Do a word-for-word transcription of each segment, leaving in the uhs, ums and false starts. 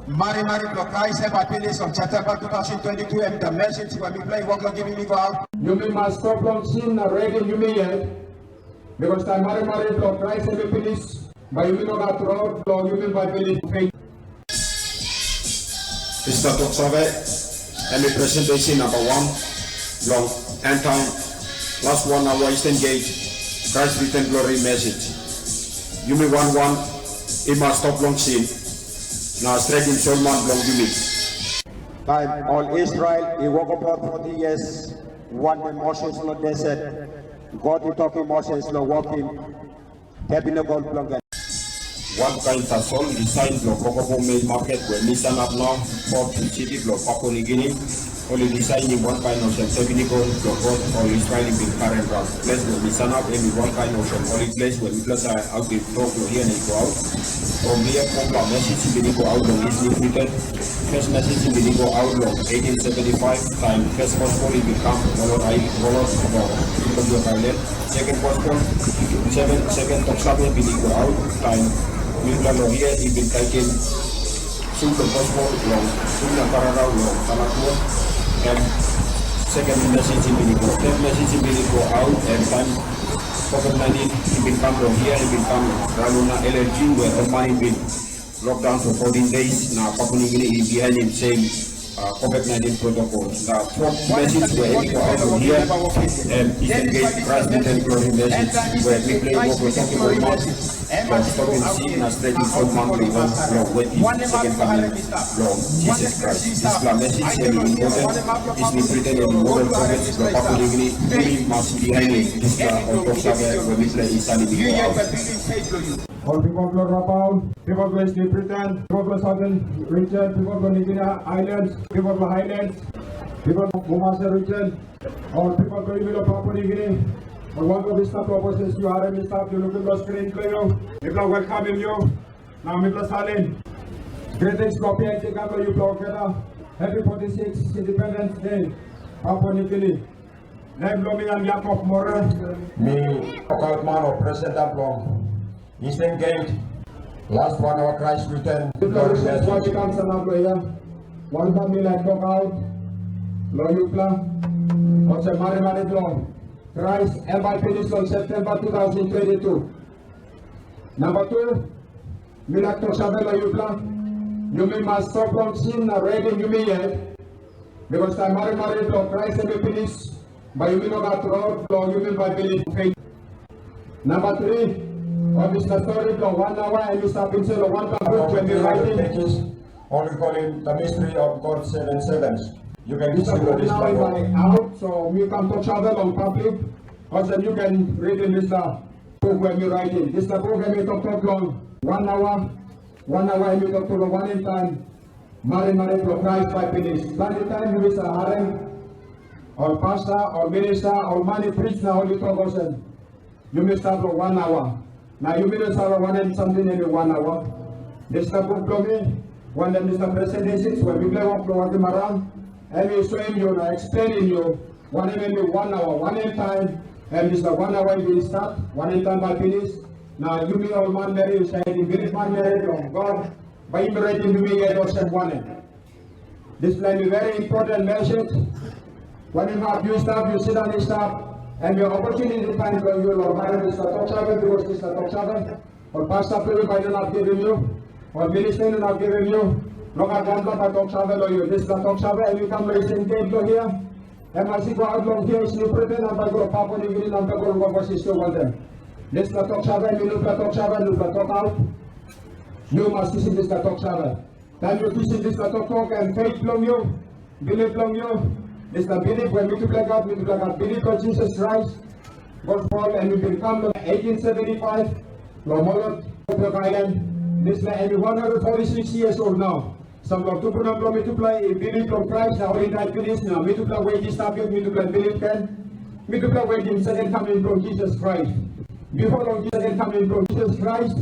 Marimari bilong Krais em bai pinis long Septemba two thousand twenty-two, em the message we mipela i wok long givim i go out. Yumi mas stop long sin na redim yumi yet, bikos taim marimari bilong Krais em i pinis, bai yumi no gat rot long yumi bai bilip fake. Dispela tok save, em i presentation namba wan long end time, last one awa Eastern Gate, Christ return glory message. Yumi wan wan i mas stop long sin, na stretim solman bilong yumi. Taim ol Israel i wokabaut foti yias wantaim Moses long desert, God i tokim Moses long wokim tebinakol bilong en. Wankain tasol disain bilong Kokopo Main Maket we mi sanap nau, port siti bilong Papua Nigini, ol i disainim wankain olsem tebinakol bilong God ol Israel i bin karim raun. Ples we mi sanap em i wankain olsem holi ples we mipela save autim tok long hia na i go aut. From hia, fopela mesij i bin i go aut long East New Britain. Fes mesij i bin i go aut long eighteen seventy-five, taim fes gospel i bin kam long Molot Ai-, Molot, Molot Ailan. Second gospel, seven, second tok save bin i go aut, taim mipela long hia i bin kaikim sum tok gospel long sum na pararau long Talatua. Em second mesij i bin i go. Third mesij i bin i go aut, em taim COVID nineteen i bin kam long hia, i bin kam rau na L L G, we ol man i bin lockdown for fourteen days, na Papua Nigini i bihainim same, uh, COVID nineteen protocol. Na fourth message we em i go aut long hia, em Eastern Gate Christ Return Glory message, we mipela i wok long tokim ol man long stopim sin na stretim solman bilong ol long wetim second coming bilong Jesus Christ. Dispela message em i important, East New Britain em i model province bilong Papua Nigini, yumi mas bihainim dispela ol tok save we mipela i salim i go aut. Ol pipol bilong Rabaul, pipol bilong East New Britain, pipol bilong Southern Region, pipol bilong Nigini Islands, pipol bilong Highlands, pipol bilong Mumase Region, ol pipol bilong yumi long Papua Nigini, ol wanpela dispela proposals yu harim i stap, yu lukim long skrin bilong yu, mipela welkamim yu, na mipela salim. Greetings long bihain i kam long yupela olgeta. Happy forty-six Independence Day, Papua Nigini. Nem bilong mi em Yakob More. Mi tokaut man o presenta bilong Eastern Gate, last one our Christ return. Mipela request wan i kam sanap long hia. Wanpela mi laik tokaut long yupela. Olsem marimari bilong Krais em bai pinis long Septemba two thousand twenty-two. Namba tu, mi laik tok save long yupela. Yumi mas stop long sin na redim yumi yet. Bikos taim marimari bilong Krais em i pinis, bai yumi no gat rot bilong yumi bai bilip fake. Namba tri, ol dispela stori bilong wan aua em i stap insait long wanpela buk we mi raitim. Ol i kolim The Mystery of God Seven Sevens. Yu ken isi long dispela buk. Nau i bai aut, so mi kam tok save long public, olsem yu ken ritim dispela buk we mi raitim. Dispela buk em i toktok long wan aua, wan aua em i toktok long wanem taim marimari bilong Krais bai pinis. Planti taim yumi save harim ol pasta, ol minista, ol man i pris na ol i tok olsem, yumi stap long wan aua. Na yumi no save wanem samting em i wan aua. Dispela buk bilong mi, wantaim dispela presentations we mipela wok long wokim aran, em i soim yu na eksplenim yu wanem em i wan aua, wanem taim em dispela wan aua i bin stat, wanem taim bai pinis, na yumi ol manmeri husat i bilip manmeri bilong God, bai yumi redim yumi yet olsem wanem. Dispela em i very important message. Wanem hap yu stap, yu sindaun i stap, em i opportunity taim bilong yu long harim dispela tok save, bikos dispela tok save, ol pasta pipel bai i no inap givim yu, ol minista i no inap givim yu, no gat wanpela bai tok save long yu. Dispela tok save em i kam long Eastern Gate long hia, em mas i go aut long hia, East New Britain, na bai go long Papua Nigini, na bai go long Nova Sisio wantaim. Dispela tok save em i nupela tok save, nupela tok aut. Yu mas kisim dispela tok save. Taim yu kisim dispela toktok, em faith bilong yu, bilip bilong yu, dispela bilip we mitupela gat, mitupela gat bilip long Jisas Krais. Gospel em i bin kam long eighteen seventy-five long Molot, Kopiok Island. Dispela em i one hundred forty-six years old nau. Sampela tumbuna bilong mitupela i bilip long Krais, na ol i dai pinis, na mitupela wet i stap yet, mitupela bilip gen. Mitupela wetim second coming bilong Jisas Krais. Bipo long second coming bilong Jisas Krais,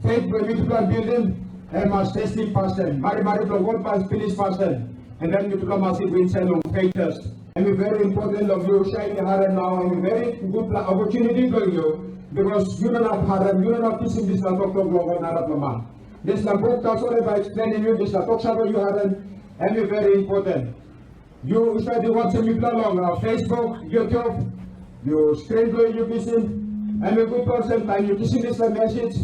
faith we mitupela bildim, em mas testim pastaim. Marimari bilong God mas pinis pastaim. And then mitupela mas i go insait long faith test. Em i very important long yu, husat i harim nau, em i very gutpela opportunity bilong yu, because yu no inap harim, yu no inap kisim dispela toktok long ol narapela man. Dispela buk tasol em bai explainim yu dispela tok save yu harim, em i very important. Yu save wasim mipela long uh, Facebook, YouTube, yu screen bilong yu kisim, em i gut olsem taim yu kisim dispela message,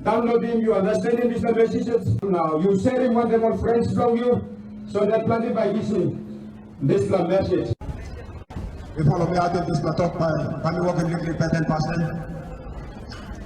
downloadim, yu understandim dispela message, na yu serim wantaim ol friends bilong yu, so dat planti bai kisim dispela message. Before mi autim dispela tok bai, bai mi wokim liklik beten pasin.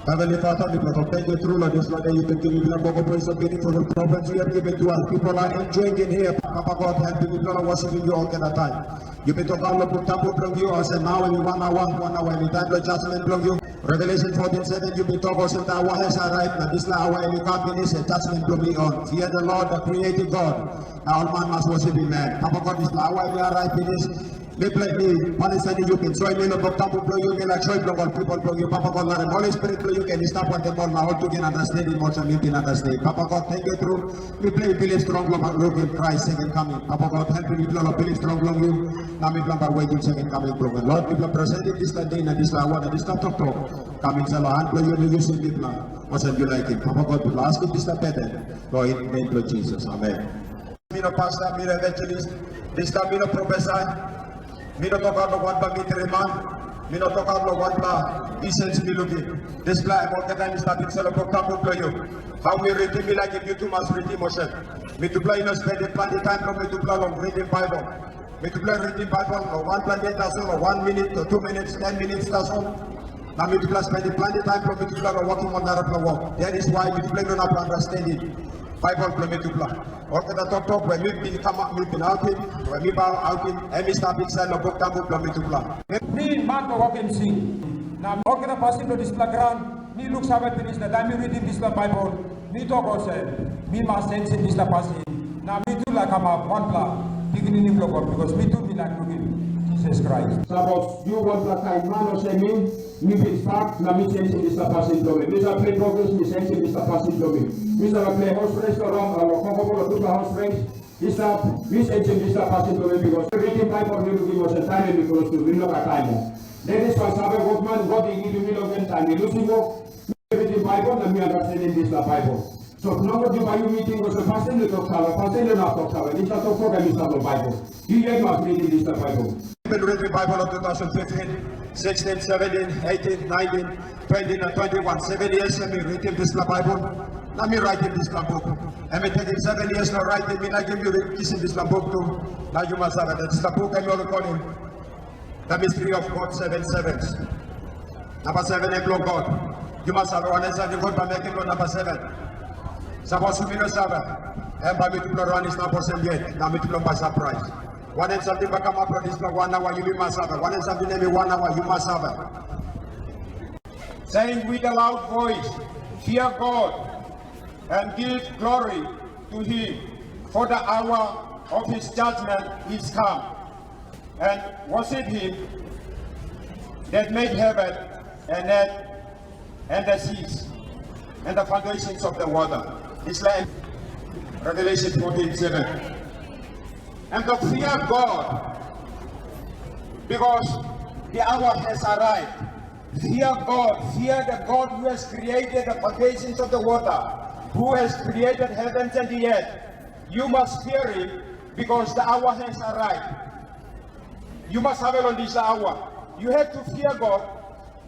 Heavenly Father, mipela tok tenkyu tru long dispela de yu bin givim mipela boko praise of beautiful prophets you have given to us. People are enjoying in here. Papa God, helpim mipela long worshipim yu olgeta taim. Yu bin tok long buk tambu bilong yu olsem, nau em i wan aua, wan aua em i taim bilong judgment bilong yu. Revelation fourteen seven, yu bin tok olsem, the hour has arrived, na dispela aua em i kam pinis, na judgment bilong mi on. Fear the Lord, the creative God. Na ol man mas worshipim em. Papa God, dispela aua em i arrive pinis. Mipela mi Palestain, yu bin soim mi long buk tambu bilong yu, mi laik soim long ol pipel bilong yu. Papa God, larim Holy Spirit bilong yu ken i stap wantaim ol, na ol tu ken understandim olsem mi bin understand. Papa God, tenkyu tru. Mipela i bilip strong long lukim Krais second coming. Papa God, helpim mipela long bilip strong long yu, na mipela bai wetim second coming bilong en. Lord, mipela presentim dispela de na dispela aua na dispela toktok kam insait long han bilong yu na yusim mipela olsem yu laikim. Papa God, mipela askim dispela beten long nem bilong Jisas. Amen. Mi no pasta, mi no evangelist. Dispela mi no profesai. Mi no tokaut long wanpela mitri man. Mi no tokaut long wanpela bisens mi lukim. Dispela em olgeta em i stap insait long buk tambu bilong yu. Hau mi ritim, mi laikim yu tu mas ritim olsem. Mitupela i no spendim planti taim bilong mitupela long ritim Baibel. Mitupela ritim Baibel long wanpela de tasol, long wan minit o tu minits, ten minits tasol. Na mitupela spendim planti taim bilong mitupela long wokim ol narapela wok. That is why mitupela i no inap long understandim Baibel bilong mitupela. Olgeta toktok we mi bin kamap, mi bin autim, we mi bai autim, em i stap insait long buk tambu bilong mitupela. Mi man bilong wokim sin. Na olgeta pasin bilong dispela graun, mi luksave pinis, na taim mi ritim dispela Baibel, mi tok olsem, mi mas sensim dispela pasin, na mi tu laik kamap wanpela pikinini bilong God, bikos mi tu mi laik lukim Jisas Krais. Sapos yu wanpela kain man olsem mi, mi bin stap na mi sensim dispela pasin bilong mi. Mi save pilai pokis, mi sensim dispela pasin bilong mi. Mi save pilai horse race long, long kokopol, long tupela horse race. Dispela, mi sensim dispela pasin bilong mi, bikos mi ritim Baibel, mi lukim olsem taim em i klostu, mi no gat taim moa. That is why save wokman God i givim mi long en, taim mi lusim wok, mi ritim Baibel na mi understandim dispela Baibel. So nogut yu bai yu mi ting olsem pasin mi tok save, pasin mi no tok save, dispela toktok em i stap long Baibel. Yu yet mas ritim dispela Baibel. Mi bin ritim Baibel long two thousand fifteen, sixteen, seventeen, eighteen, nineteen, twenty na twenty-one. Seven years em mi ritim dispela Baibel, na mi raitim dispela buk. Em i tekim seven years long raitim, mi laikim yu kisim dispela buk tu, na yu mas save, dispela buk em ol i kolim The Mystery of God Seven Sevens. Namba seven em bilong God. Yu mas save wanem samting God bai mekim long namba seven. Sapos yumi no save, em bai mitupela ran i stap olsem yet, na mitupela bai surprise. Wanem samting bai kamap long dispela wan aua, yumi mas save. Wanem samting em i wan aua, yu mas save. Saying with a loud voice, "Fear God and give glory to Him, for the hour of His judgment is come, and worship Him that made heaven and earth and the seas and the foundations of the water." It's like Revelation fourteen seven. And to fear God, because the hour has arrived. Fear God, fear the God who has created the foundations of the water, who has created heavens and the earth. You must fear Him because the hour has arrived. You must have it on this hour. You have to fear God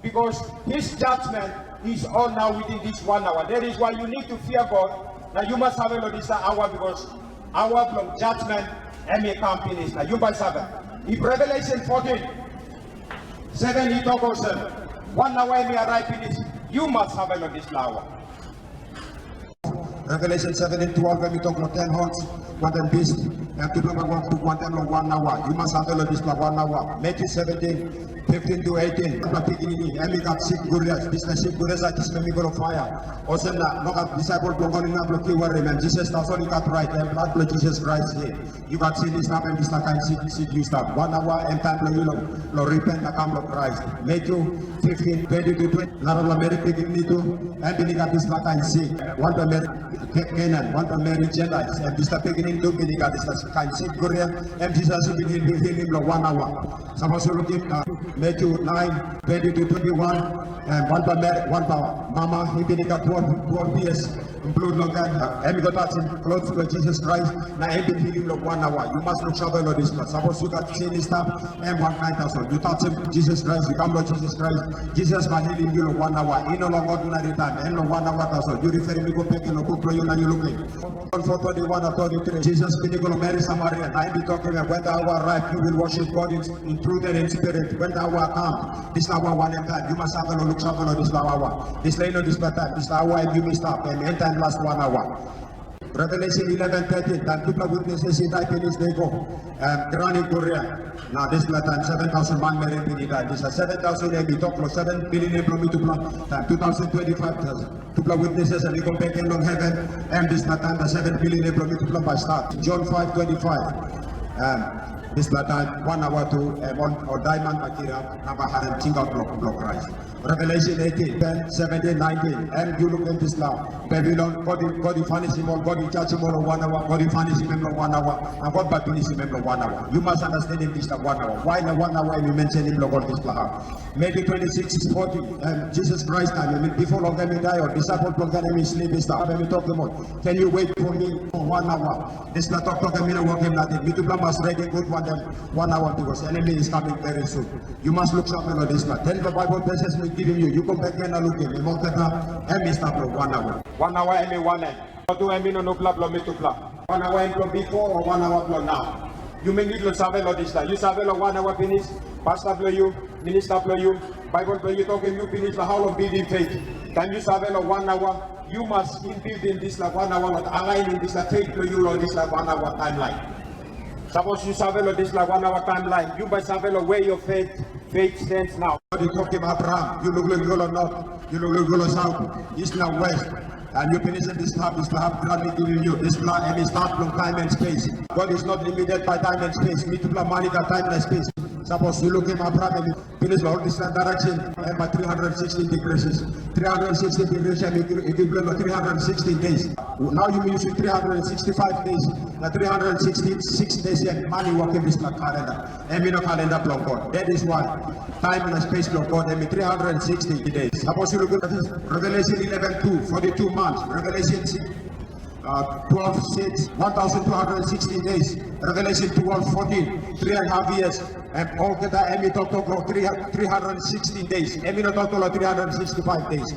because His judgment is on now within this one hour. That is why you need to fear God. Now you must have it on this hour because hour from judgment em i kam pinis. Na yu bai save. If Revelation fourteen seven i tok olsem, wan aua em i arrive pinis, yu mas save long dispela aua. Revelation seventeen twelve em i tok long ten horns, wantaim beast, em tupela bai wok buk wantaim long wan aua. Yu mas save long dispela wan aua. Matthew seventeen fifteen to eighteen, wanpela pikinini, em i gat sik guria, dispela sik guria sa kisim em i go long paia. Olsem na, no gat disaipel bilong ol inap long kilim em. Jisas tasol i gat rait, em blut bilong Jisas Krais yet. Yu gat sin i stap, em dispela kain sik, sik yu stap. Wan aua em taim bilong yu long, long repent na kam long Krais. Matthew fifteen twenty to twenty, narapela meri pikinini tu, em bin i gat dispela kain sik. Wanpela meri Ke-, Kenan, wanpela meri Jentail, em dispela pikinini tu bin i gat dispela kain sik guria, em Jisas i bin hil-, hil-, hilim long wan aua. Sapos yu lukim, uh, Matthew nine twenty to twenty-one, em wanpela meri, wanpela mama, i bin i gat twelve, twelve years, Blut long em, em i go tasim klos bilong Jisas Krais, na em bin hilim long wan aua. Yu mas luksave long dispela. Sapos yu gat sin i stap, em wankain tasol. Yu tasim Jisas Krais, yu kam long Jisas Krais, Jisas bai hilim yu long wan aua. I no long ordinary taim, em long wan aua tasol. Yu riferim i go bek long buk bilong yu na yu lukim. John four twenty-one na twenty-three, Jisas bin i go long meri Samaria, na em i tokim em, "When the hour arrive, you will worship God in, in truth and in spirit. When the hour come," dispela aua wanem taim? Yu mas save long luksave long dispela aua. Dispela i no dispela taim. Dispela aua em yumi stap, em end taim last wan aua. Revelation eleven thirteen, taim tupela witnesses i dai pinis, they go, em, graun i guria. Na dispela taim seven thousand manmeri bin i dai. Dispela seven thousand em i tok long seven billion bilong mitupela. Taim two thousand twenty-five, tupela witnesses em i go bek gen long heven, em dispela taim na seven billion bilong mitupela bai stap. John five twenty-five, em, dispela taim, wan aua tu, em, ol, ol daiman bai kirap, na bai harim tinggaut bilong, bilong Krais. Revelation eighteen, ten, seventeen, nineteen, em yu lukim dispela Babilon, God i, God i panisim ol, God i jajim ol long wan aua, God i panisim em long wan aua, na God bai pinisim em long wan aua. Yu mas understandim dispela wan aua. Wai na wan aua em i mensenim long ol dispela hap? Matthew twenty-six forty, em, Jisas Krais taim em i, bipo long em i dai, ol disaipel bilong en em i slip i stap, em i tokim ol, "Can you wait for me for one hour?" Dispela toktok em i no wokim nating. Mitupela mas redi gut wantaim wan aua, bikos enemi is coming very soon. Yu mas luksave long dispela. Tenpela Baibel verses mi givim yu, yu go bek gen na lukim, em olgeta em i stap long wan aua. Wan aua em i wanem? Lotu em i no nupela bilong mitupela. Wan aua em bilong bipo, o wan aua bilong nau? Yumi nid long save long dispela. Yu save long wan aua pinis, pasta bilong yu, minista bilong yu, Baibel bilong yu tokim yu pinis long hau long bildim feit. Taim yu save long wan aua, yu mas bildim dispela wan aua, long alainim dispela feit bilong yu long dispela wan aua taimlain. Sapos yu save long dispela wan aua taimlain, yu bai save long where your faith, faith stands now. God i tokim Abraham, yu lukluk i go long north, yu lukluk i go long south, east na west, and yu pinisim dispela hap, dispela hap graun mi givim yu, dispela em i stap long time and space. God is not limited by time and space. Mitupela man i gat time na space. Sapos yu lukim Abraham, em i pinis long ol dispela direction, em bai three hundred sixty degrees. Three hundred sixty degrees em i gi-, i givim long three hundred sixty days. Nau yumi yusim three hundred sixty-five days, na three hundred sixty-six days em man i wokim dispela kalenda. Em i no kalenda bilong God. That is why time na space bilong God em i three hundred sixty days. Sapos yu lukim Revelation eleven two, forty-two months, Revelation six, uh, twelve six, one thousand two hundred sixteen days, Revelation twelve fourteen, three and a half years, em olgeta em i toktok long three, three hundred sixteen days. Em i no toktok long three hundred sixty-five days.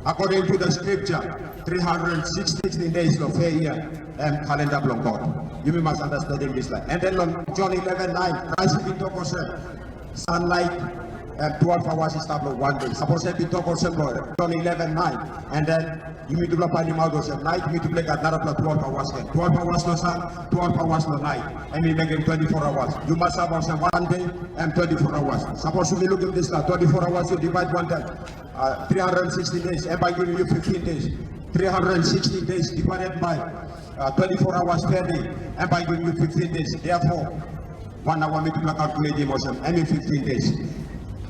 According to the scripture, three hundred sixty days long fair year, em kalenda bilong God. Yumi mas understandim dispela. And then long John eleven nine, Krais i bin tok olsem, sunlight, em twelve hours i stap long one day. Sapos em bin tok olsem long John eleven nine, and then yumi tupela painim aut olsem, night mitupela i gat narapela twelve hours gen. Twelve hours long sun, twelve hours long night. Em i mekim twenty-four hours. Yu mas save olsem, one day, em twenty-four hours. Sapos yumi lukim dispela twenty-four hours, yu divide wantaim, uh, three hundred sixty days, em bai givim yu fifteen days. Three hundred sixty days divided by, uh, twenty-four hours per day, em bai givim yu fifteen days. Therefore, wan aua mitupela calculatim olsem, em i fifteen days.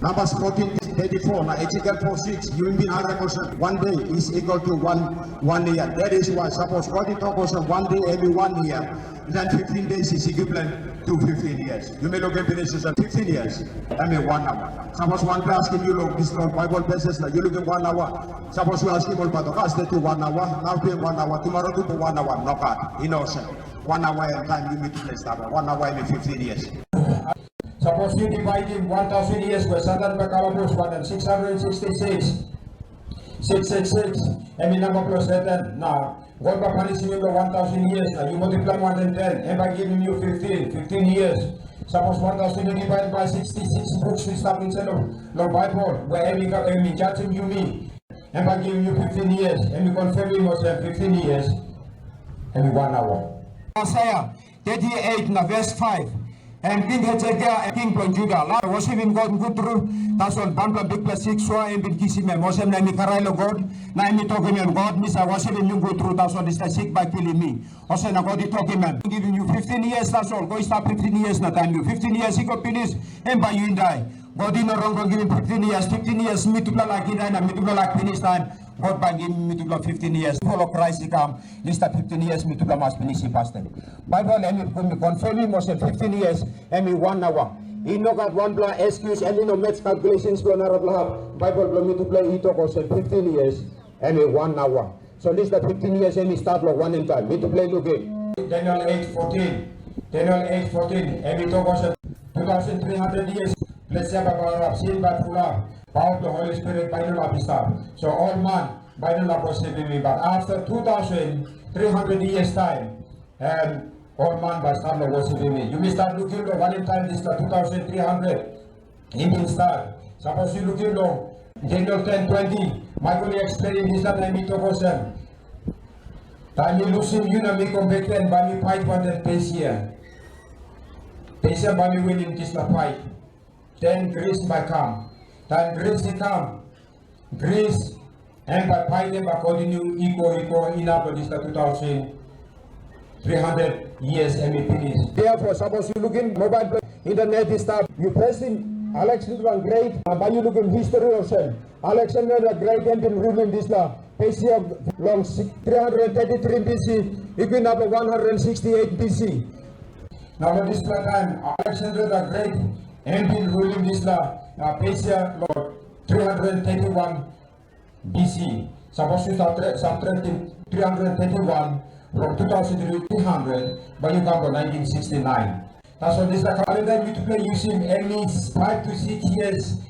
Numbers fourteen thirty-four na Ezekiel four six, yu bin harim olsem, one day is equal to one, one year. That is why, sapos God i tok olsem, one day em i one year, then fifteen days is equivalent to fifteen years. Yumi lukim pinis olsem, fifteen years em i wan aua. Sapos wanpela askim yu long dispela Bible verses na yu lukim wan aua, sapos yu askim ol bai tok, "Asde tu wan aua, nau tu em wan aua, tumara tu wan aua." Nogat, i no olsem. Wan aua em taim yumi tupela i stap, wan aua em i fifteen years. Sapos yu divaidim one thousand years we Satan bai kalabus wantaim six hundred sixty-six, six six six, em i namba bilong Satan, na God bai panisim yu long one thousand years, na yu multiplaim wantaim ten, em bai givim yu fifteen, fifteen years. Sapos one thousand yu divaid bai sixty-six books i stap insait long, long Baibel, we em i, em i jajim yumi, em bai givim yu fifteen years, em i confirmim olsem fifteen years, em i wan aua. Aisea thirty-eight na ves five. Em King Hesekia, em king bilong Juda, la worshipim God gut tru, tasol wanpela bikpela sik sua em bin kisim em. Olsem na em i krai long God, na em i tokim em, "God, mi save worshipim yu gut tru, tasol dispela sik bai kilim mi." Olsem na God i tokim em, "Givim yu fifteen years tasol, go i stap fifteen years, na taim yu fifteen years i go pinis, em bai yu dai." God i no rong long givim fifteen years, fifteen years mitupela laik i dai na mitupela laik pinis taim, God bai givim mitupela fifteen years. Bipo Krais i kam, dispela fifteen years mitupela mas pinisim pastaim. Baibel em i confirmim olsem fifteen years em i wan aua. I no gat wanpela excuse, em i no match calculations bilong narapela hap. Baibel bilong mitupela i tok olsem fifteen years em i wan aua. So dispela fifteen years em i stap long wanem taim? Mitupela i lukim. Daniel eight fourteen. Daniel eight fourteen, em i tok olsem, two thousand three hundred years, ples ya bai bagarap, sin bai pulap, pawa bilong Holy Spirit bai no inap i stap. So ol man bai no inap worshipim mi, but after two thousand three hundred years time, em ol man bai stap long worshipim mi. Yumi stap lukim long wanem taim dispela two thousand three hundred i bin start. Sapos yu lukim long Daniel ten twenty, Michael i explainim dispela na em i tok olsem, taim mi lusim yu na mi go bek gen, bai mi pait wantaim Persia. Persia bai mi winim dispela pait. Den Gris bai kam. Taim Gris i kam, Gris, em bai pait em bai kontiniu i go, i go inap long dispela two thousand three hundred years em i pinis. Therefore, sapos yu lukim mobile phone, internet i stap, yu presim Alexander Great, na bai yu lukim history olsem, Alexander the Great em bin rulim dispela Persia long si-, three hundred thirty-three B C, i go inap long one hundred sixty-eight B C. Na long dispela taim, Alexander the Great em bin rulim dispela, uh, Persia long three hundred thirty-one B C. Sapos yu subtract, subtractim three hundred thirty-one from two thousand three hundred, bai yu kam long nineteen sixty-nine. Tasol dispela kalenda mitupela yusim, em i five to six years,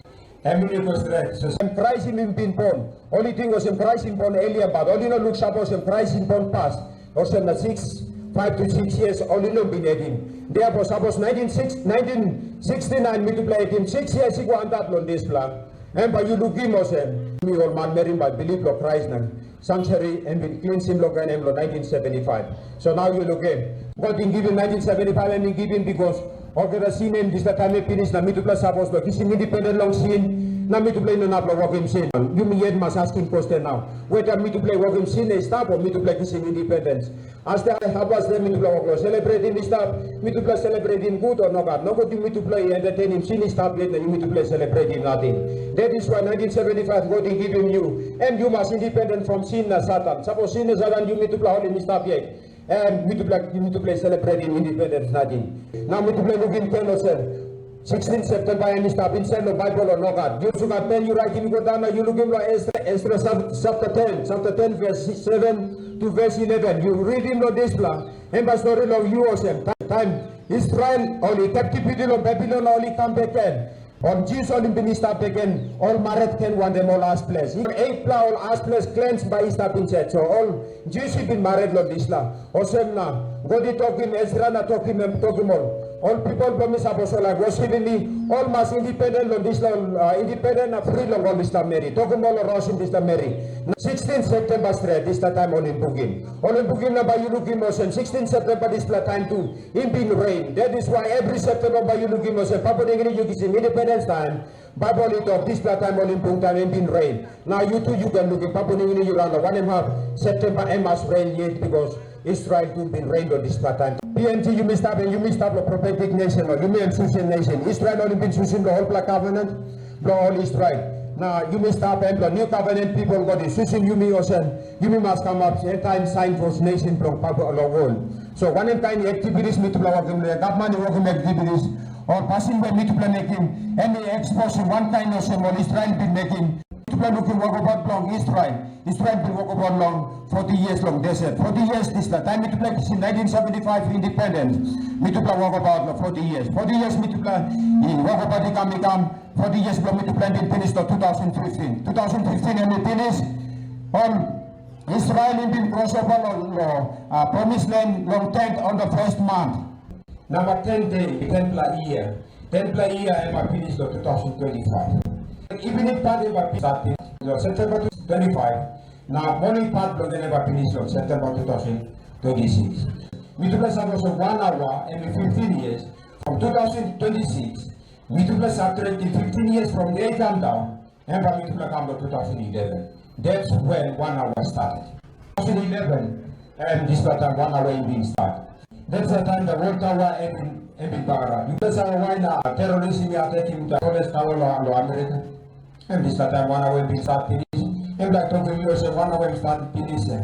em i no go stret. So, em Krais i bin bon. Ol i ting olsem Krais i bon earlier, but ol i no luksave olsem Krais i bon pas. Olsem na six, five to six years ol i no bin edim. Therefore, sapos nineteen six, nineteen sixty-nine mitupela edim, six years i go antap long dispela, em bai yu lukim olsem, mi ol manmeri bai bilip long Krais na sanctuary em bin klinsim long en em long nineteen seventy-five. So nau yu lukim, God bin givim nineteen seventy-five, em i givim because olgeta sin em dispela taim i pinis na mitupela sapos long kisim independent long sin, na mitupela i no inap long wokim sin. Yumi yet mas askim question nau, whether mitupela i wokim sin i stap o mitupela i kisim independence? As de hapas de mitupela wok long celebrating i stap, mitupela celebrating gut o nogat? Nogut, yu mitupela i entertainim sin i stap yet na yu mitupela i celebrating nating. That is why nineteen seventy-five God i givim yu, em yu mas independent from sin na Satan. Sapos sin na Satan yu mitupela holim i stap yet, em mitupela, mitupela i celebrating independence nating. Na mitupela i lukim ken olsem, sixteen September em i stap insait long Baibel o nogat? Yu sugat pen yu raitim i go daun na yu lukim long Esra, Esra chapter ten, chapter ten verse seven to verse eleven. Yu ritim long dispela, em bai stori long yu olsem, taim Israel ol i captivity long Babilon na ol i kam bek gen, ol Jews ol i bin i stap bek gen, ol marit gen wantaim ol as ples. Eitpela ol as ples clans bai i stap insait. So ol Jews i bin marit long dispela. Olsem na God i tokim Ezra na tokim em, tokim ol, ol pipel bilong mi, sapos ol laik worshipim mi, ol mas independent long dispela, uh, independent na fri long ol dispela meri. Tokim ol long rausim dispela meri. Na sixteen September stret dispela taim ol i bukim. Ol i bukim na bai yu lukim olsem sixteen September dispela taim tu i bin rain. That is why every September bai yu lukim olsem Papua New Guinea yu kisim independence taim, Baibel i tok dispela taim ol i bung taim em bin rain. Na yu tu yu ken lukim Papua New Guinea yu ran long wanem hap September em mas rain yet, because Israel tu bin rain long dispela taim. P N G yumi stap, em yumi stap long prophetic nation, o yumi em chosen nation. Israel ol i bin susim long olpela covenant bilong ol Israel. Na yumi stap em long new covenant people, God i susim yumi olsem, yumi mas kamap end time sign for nation bilong Papua long world. So wanem kain activities mitupela wokim, gavman i wokim activities, o pasin we mitupela mekim, em i exposim wankain olsem ol Israel bin mekim. Mitupela lukim wokabaut bilong Israel. Israel bin wokabaut long forty years long desert. Forty years dispela. Taim mitupela kisim nineteen seventy-five independence, mitupela wokabaut long forty years. Forty years mitupela i wokabaut i kam, i kam. Forty years bilong mitupela bin pinis long two thousand fifteen. Two thousand fifteen em i pinis, ol Israel i bin crossover long, long, uh, promised land long tent on the first month. Namba ten de, tenpela yia. Tenpela yia em bai pinis long two thousand twenty-five. Evening part em bai pinis long September twenty-five, na morning part bilong en em bai pinis long September two thousand twenty-six. Mitupela save olsem wan awa em i fifteen years, from two thousand twenty-six, mitupela subtract fifteen years from there i kam daun, em bai mitupela kam long two thousand eleven. That's when one hour started. Two thousand eleven, em dispela taim one hour i bin start. That's the time the world tower em bin, em bin bagarap. Yupela save why na terrorism i atakim the tallest tower lo, lo America? Em dispela taim one hour i bin start pinis. Em laik tokim yu olsem one hour i start pinis, eh?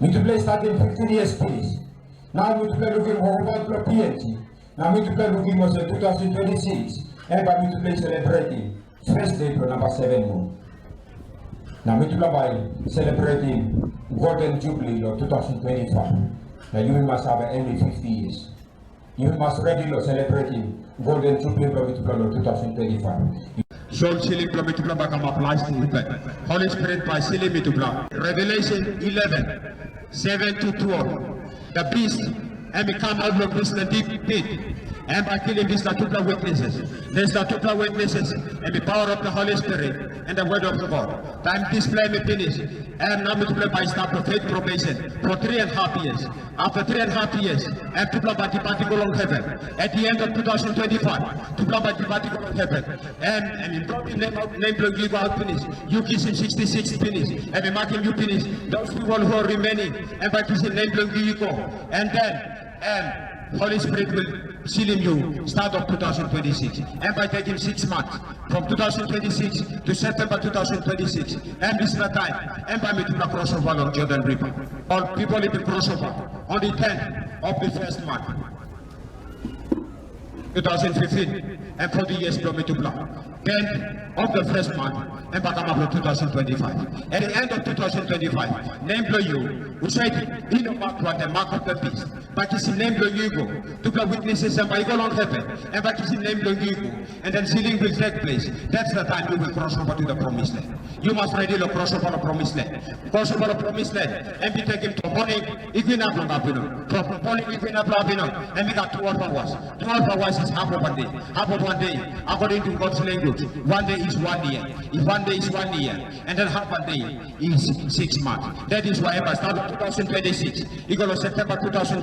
Mitupela i statim fifteen years pinis. Nau mitupela lukim wokabaut bilong P N G. Na mitupela lukim olsem two thousand twenty-six, em bai mitupela i celebrating first day bilong namba seven moon. Na mitupela bai celebrating Golden Jubilee lo two thousand twenty-five. Na yumi mas save em i fifty years. Yumi mas ready lo celebrating Golden Jubilee lo mitupela lo two thousand twenty-five. Soul sealing lo mitupela bai kamap lasting. Holy Spirit bai sealing mitupela. Revelation eleven, seven to twelve. The beast, em i kam aut long dispela deep pit. Em bai kilim dispela tupela witnesses. Dispela tupela witnesses, em i power of the Holy Spirit and the word of the God. Taim dispela em i pinis, em na mitupela bai i stap long faith probation for three and a half years. After three and a half years, em tupela bai depart i go long heaven. At the end of two thousand twenty-five, tupela bai depart i go long heaven. Em, em i brokim nem, nem bilong yu i go aut pinis. Yu kisim sixty-six pinis. Em i makim yu pinis. Those people who are remaining, em bai kisim nem bilong yu i go. And then, em, Holy Spirit will sealing you start of two thousand twenty-six. Em bai takim six months, from two thousand twenty-six to September two thousand twenty-six. Em dispela taim, em bai mitupela crossover long Jordan River. All people i bin crossover on the tenth of the first month. two thousand fifteen, em forty years bilong mitupela. Tenth of the first month, em bai kamap long two thousand twenty-five. At the end of two thousand twenty-five, nem bilong yu, husat i no mak wantaim mark of the beast, bai kisim nem bilong yu i go. Tupela witnesses em bai i go long heaven, em bai kisim nem bilong yu i go. And then sealing will take place. That's the time you will cross over to the promised land. Yu mas ready lo crossover lo promised land. Crossover lo promised land, em i tekim from morning i go inap long apinun. From morning i go inap long apinun, em i gat twelve hours. Twelve hours is half of one day. Half of one day, according to God's language, one day is one year. If one day is one year, and then half a day is six months. That is why em bai start two thousand twenty-six, i go lo September two thousand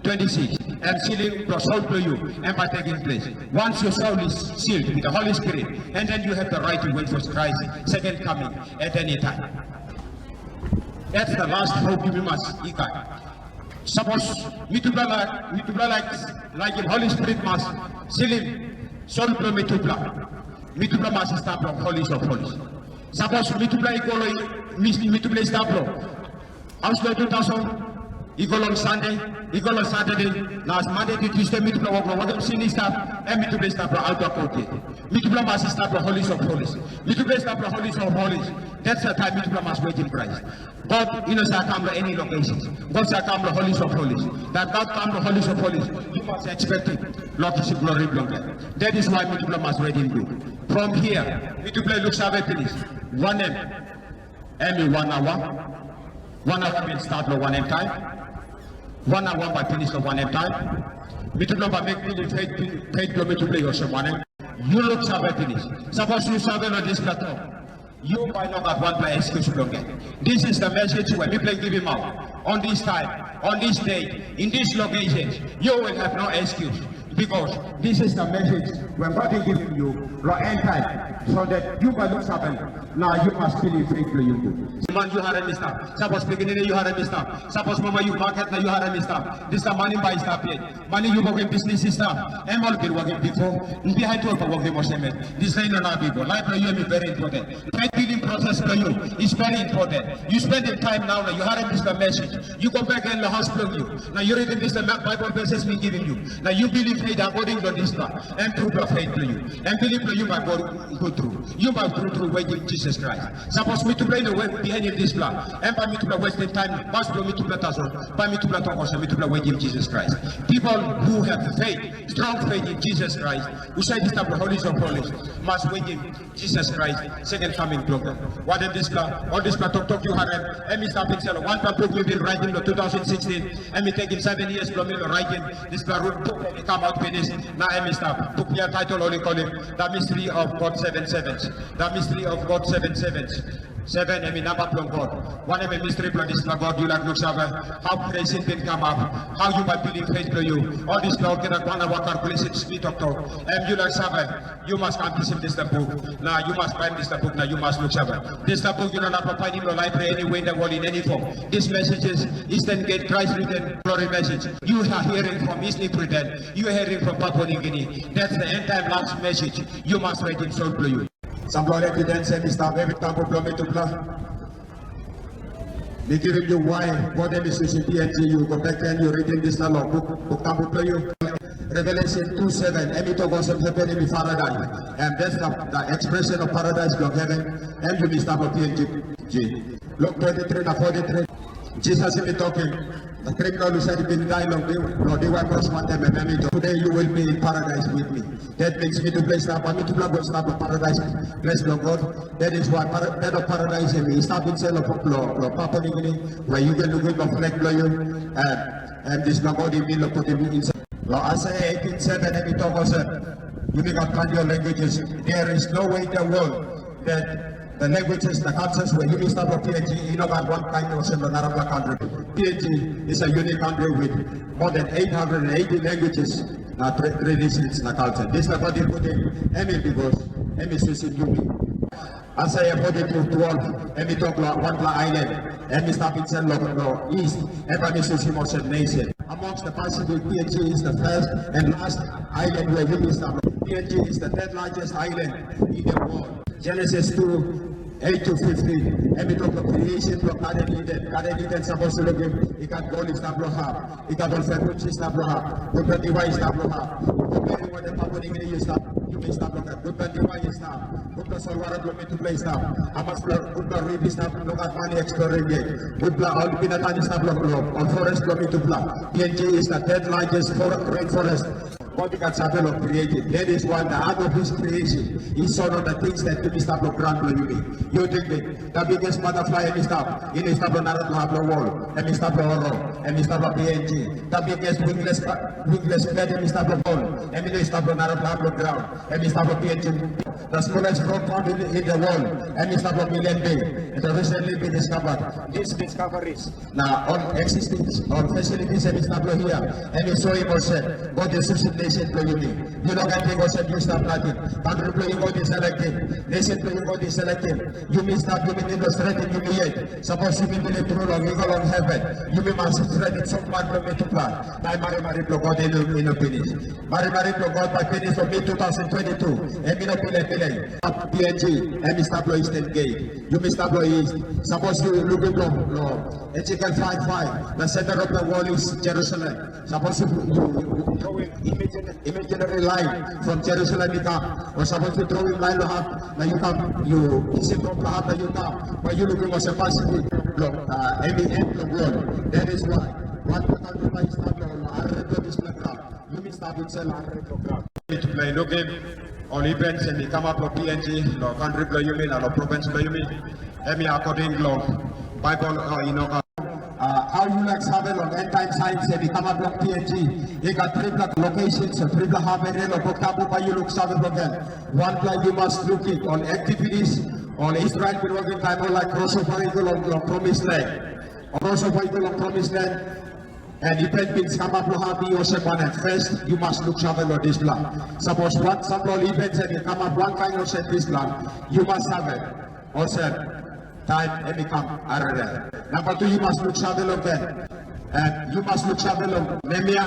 twenty-six, em sealing bilong soul bilong yu, em bai taking place. Once your soul is sealed with the Holy Spirit, and then you have the right to wait for Christ second coming at any time. That's the last hope you must ikat. Sapos mitupela laik, mitupela laik, laikim Holy Spirit mas sealing soul bilong mitupela, mitupela mas i stap long Holies of Holies. Sapos mitupela i go long, mi-, mitupela i stap long Haus Lotu tasol, i go long Sande, i go long Satade, na as Mande tu Tuesde mitupela wok long wokim sin i stap, em mitupela i stap long outer court yet. Mitupela mas i stap long Holies of Holies. Mitupela i stap long Holies of Holies. That's the time mitupela mas wetim Krais. God i no save kam long any location. God save kam long Holies of Holies. That God kam long Holies of Holies, you must expect it. Long kisim glory bilong em. That is why mitupela mas redim gut. From here, mitupela i luksave pinis. Wanem? Em i wan aua. Wan aua bin stat long wanem taim? Wan aua bai pinis long wanem taim? Mitupela bai mek pinis faith, faith bilong mitupela i olsem wanem? Yu luksave pinis. Sapos yu save long dispela tok, yu bai no gat wanpela excuse bilong en. This is the message we mipela i givim out on this time, on this day, in this location. You will have no excuse. Because this is the message when God is giving you long end time, so that you can look something. Now you must believe faith bilong yu gut. Man, yu harim mi stap. Sapos pikinini, yu harim mi stap. Sapos mama, yu maket, na yu harim mi stap. Dispela mani bai i stap yet. Mani yu wokim bisnis i stap. Em ol bin wokim bipo. Bihain tu ol bai wokim olsem yet. Dispela i no inap bipo. Laip bilong yu em i very important. Faith building process bilong yu is very important. You spend your time now, na yu harim dispela message. Yu go bek gen long haus bilong yu. Na yu ritim dispela Bible verses mi givim yu. Na yu bilip faith according to dispela. Em trupela faith bilong yu. Em bilip bilong yu bai go gut tru. Yu bai tru tru wetim Jisas Krais. Sapos mitupela i no wet bihainim dispela, em bai mitupela westim taim, pas bilong mitupela tasol, bai mitupela tok olsem mitupela wetim Jisas Krais. People who have faith, strong faith in Jesus Christ, husat i stap long Holies of Holies, mas wetim Jisas Krais, second coming bilong en. Wanem dispela, ol dispela toktok yu harim, em i stap insait long wanpela buk mi bin raitim long two thousand sixteen, em i tekim seven years bilong mi long raitim, dispela rut buk em i kam aut pinis, na em i stap. Buk ya title ol i kolim, The Mystery of God Seven Sevens. The Mystery of God Seven Sevens. Seven em i namba bilong God. Wanem em misteri bilong dispela God, yu laik luksave? Hau kreisin bin kamap? Hau yu bai bilip faith bilong yu? Ol dispela olgeta wan aua calculations mi toktok, em yu laik save? Yu mas kam kisim dispela buk, na yu mas baim dispela buk, na yu mas luksave. Dispela buk yu no inap painim long library anywhere in the world in any form. This message is Eastern Gate Christ Written Glory Message. You are hearing from East New Britain. You are hearing from Papua New Guinea. That's the end time last message. Yu mas raitim soul bilong yu. Sampela ol evidens em i stap, em i tambu bilong mitupela. Mi givim yu wai, God em i susim P N G, yu go bek gen, yu ritim dispela lo buk, buk tambu bilong yu. Revelation two seven, em i tok olsem heven em i paradais. And that's the, the expression of paradise bilong heaven, em yumi stap long P N G. Luke twenty-three na forty-three, Jisas em i tokim, na criminal husat i bin dai long di-, long diwai kros wantaim em, em i tok, "Today you will be in paradise with me." That means mitupela i stap, mitupela go stap long paradais, ples bilong God. That is why para-, bed of paradise em i stap insait long, long, long Papua New Guinea, where you can lukim long flag bilong yu, and, and dispela God i bin long putim insait. Long Isaiah eighteen seven, em i tok olsem, "Yumi gat planti ol languages. There is no way in the world that the languages, the cultures where yumi stap long P N G, i no gat wan kain olsem long narapela country." P N G is a unique country with more than eight hundred and eighty languages, na tra-, traditions, na culture. Dispela God i putim em in because em i susim yumi. Isaiah forty-two twelve, em i tok long wanpela ailan, em i stap insait long, long east, em bai mi susim olsem nation. Amongst the Pacific, P N G is the first and last island where yumi stap. P N G is the third largest island in the world. Genesis two eight to fifteen, em i tok long creation bilong Garden Eden. Garden Eden sapos yu lukim, i gat gol i stap long hap, i gat ol fenwich i stap long hap, gutpela diwai i stap long hap. Gutpela diwai, Papua New Guinea yu stap, yumi stap long hap. Gutpela diwai i stap, gutpela solwara bilong mitupela i stap. Hamas gutpela rip i stap, no gat man i exploring yet. Gutpela ol binatang i stap long, long ol forest bilong mitupela. P N G is the third largest for-, rainforest. God i gat save long creating. That is why the art of his creation is shown on the things that yumi stap long graun bilong yumi. Yu tingting, the biggest butterfly em i stap, em i stap long narapela hap long wol, em i stap long oro, em i stap long P N G. The biggest wingless, wingless bird em i stap long wol, em i no i stap long narapela hap long graun, em i stap long P N G. The smallest frog found in, in the world, em i stap long Milne Bay. It recently been discovered. These discoveries Na ol existing, ol facilities em i stap long hia, em i soim olsem, God i susim nation bilong yumi. Yu no ken ting olsem yu stap nating. Kantri bilong yu God i selectim, nation bilong yu God i selectim. Yumi stap, yumi need long stretim yumi yet. Sapos yumi bilip tru long i go long heven, yumi mas stretim sopman bilong mitupela. Taim marimari bilong God i no, i no pinis. Marimari bilong God bai pinis long mi two thousand twenty-two. Em i no pilai pilai. P N G, em i stap long Eastern Gate. Yumi stap long East. Sapos yu lukim long, long Ezekiel five five, the center of the world is Jerusalem. Sapos yu, yu, yu drawing imaginary, imaginary line from Jerusalem i kam, o sapos yu drawing line long hap, na yu kam, yu kisim rop long hap na yu kam, bai yu lukim olsem Pacific long, uh, em i end long world. That is why, wan kantri bai i stap long, long haririm long dispela graun. Yumi stap insait long haririm long graun. Mitupela i lukim ol events em i kamap long P N G, long kantri bilong yumi na long provins bilong yumi. Em i according long Baibel, o i no gat. Uh, how yu laik save long end time signs em i kamap long P N G? I gat tripela locations, o tripela hap area long Buk Tabu bai yu luksave long en. Wanpela yu mas lukim ol activities ol Israel bin wokim taim ol laik crossover i go long, long Promised Land. Crossover i go long Promised Land. And event bin kamap long hap i olsem wanem? First, yu mas luksave long dispela. Sapos wan sampela ol events em i kamap wankain olsem dispela, yu mas save olsem, taim em i kam arere. Namba tu, yu mas luksave long en. And yu mas luksave long Nehemia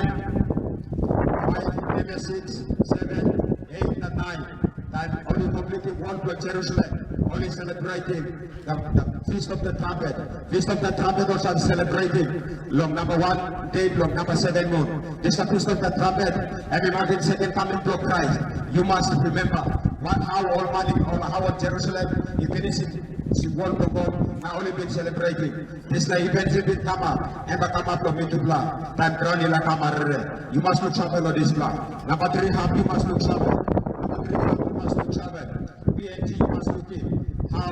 five, Nehemia six, seven, eight, na nine. Taim ol i komplitim wol bilong Jerusalem, ol i celebrating the, the Feast of the Trumpet. Feast of the Trumpet ol save celebrating long namba wan de bilong namba seven mun. Dispela Feast of the Trumpet, em i makim second coming bilong Christ. You must remember what, how ol man, ol, how ol Jerusalem i pinisim wol bilong God, na ol i bin celebrating. Dispela event i bin kamap, em bai kamap long mitupela, taim graun i laik kam arere. Yu mas luksave long dispela. Namba tri hap yu mas luksave. Namba tri hap yu mas luksave. P N G yu mas lukim, how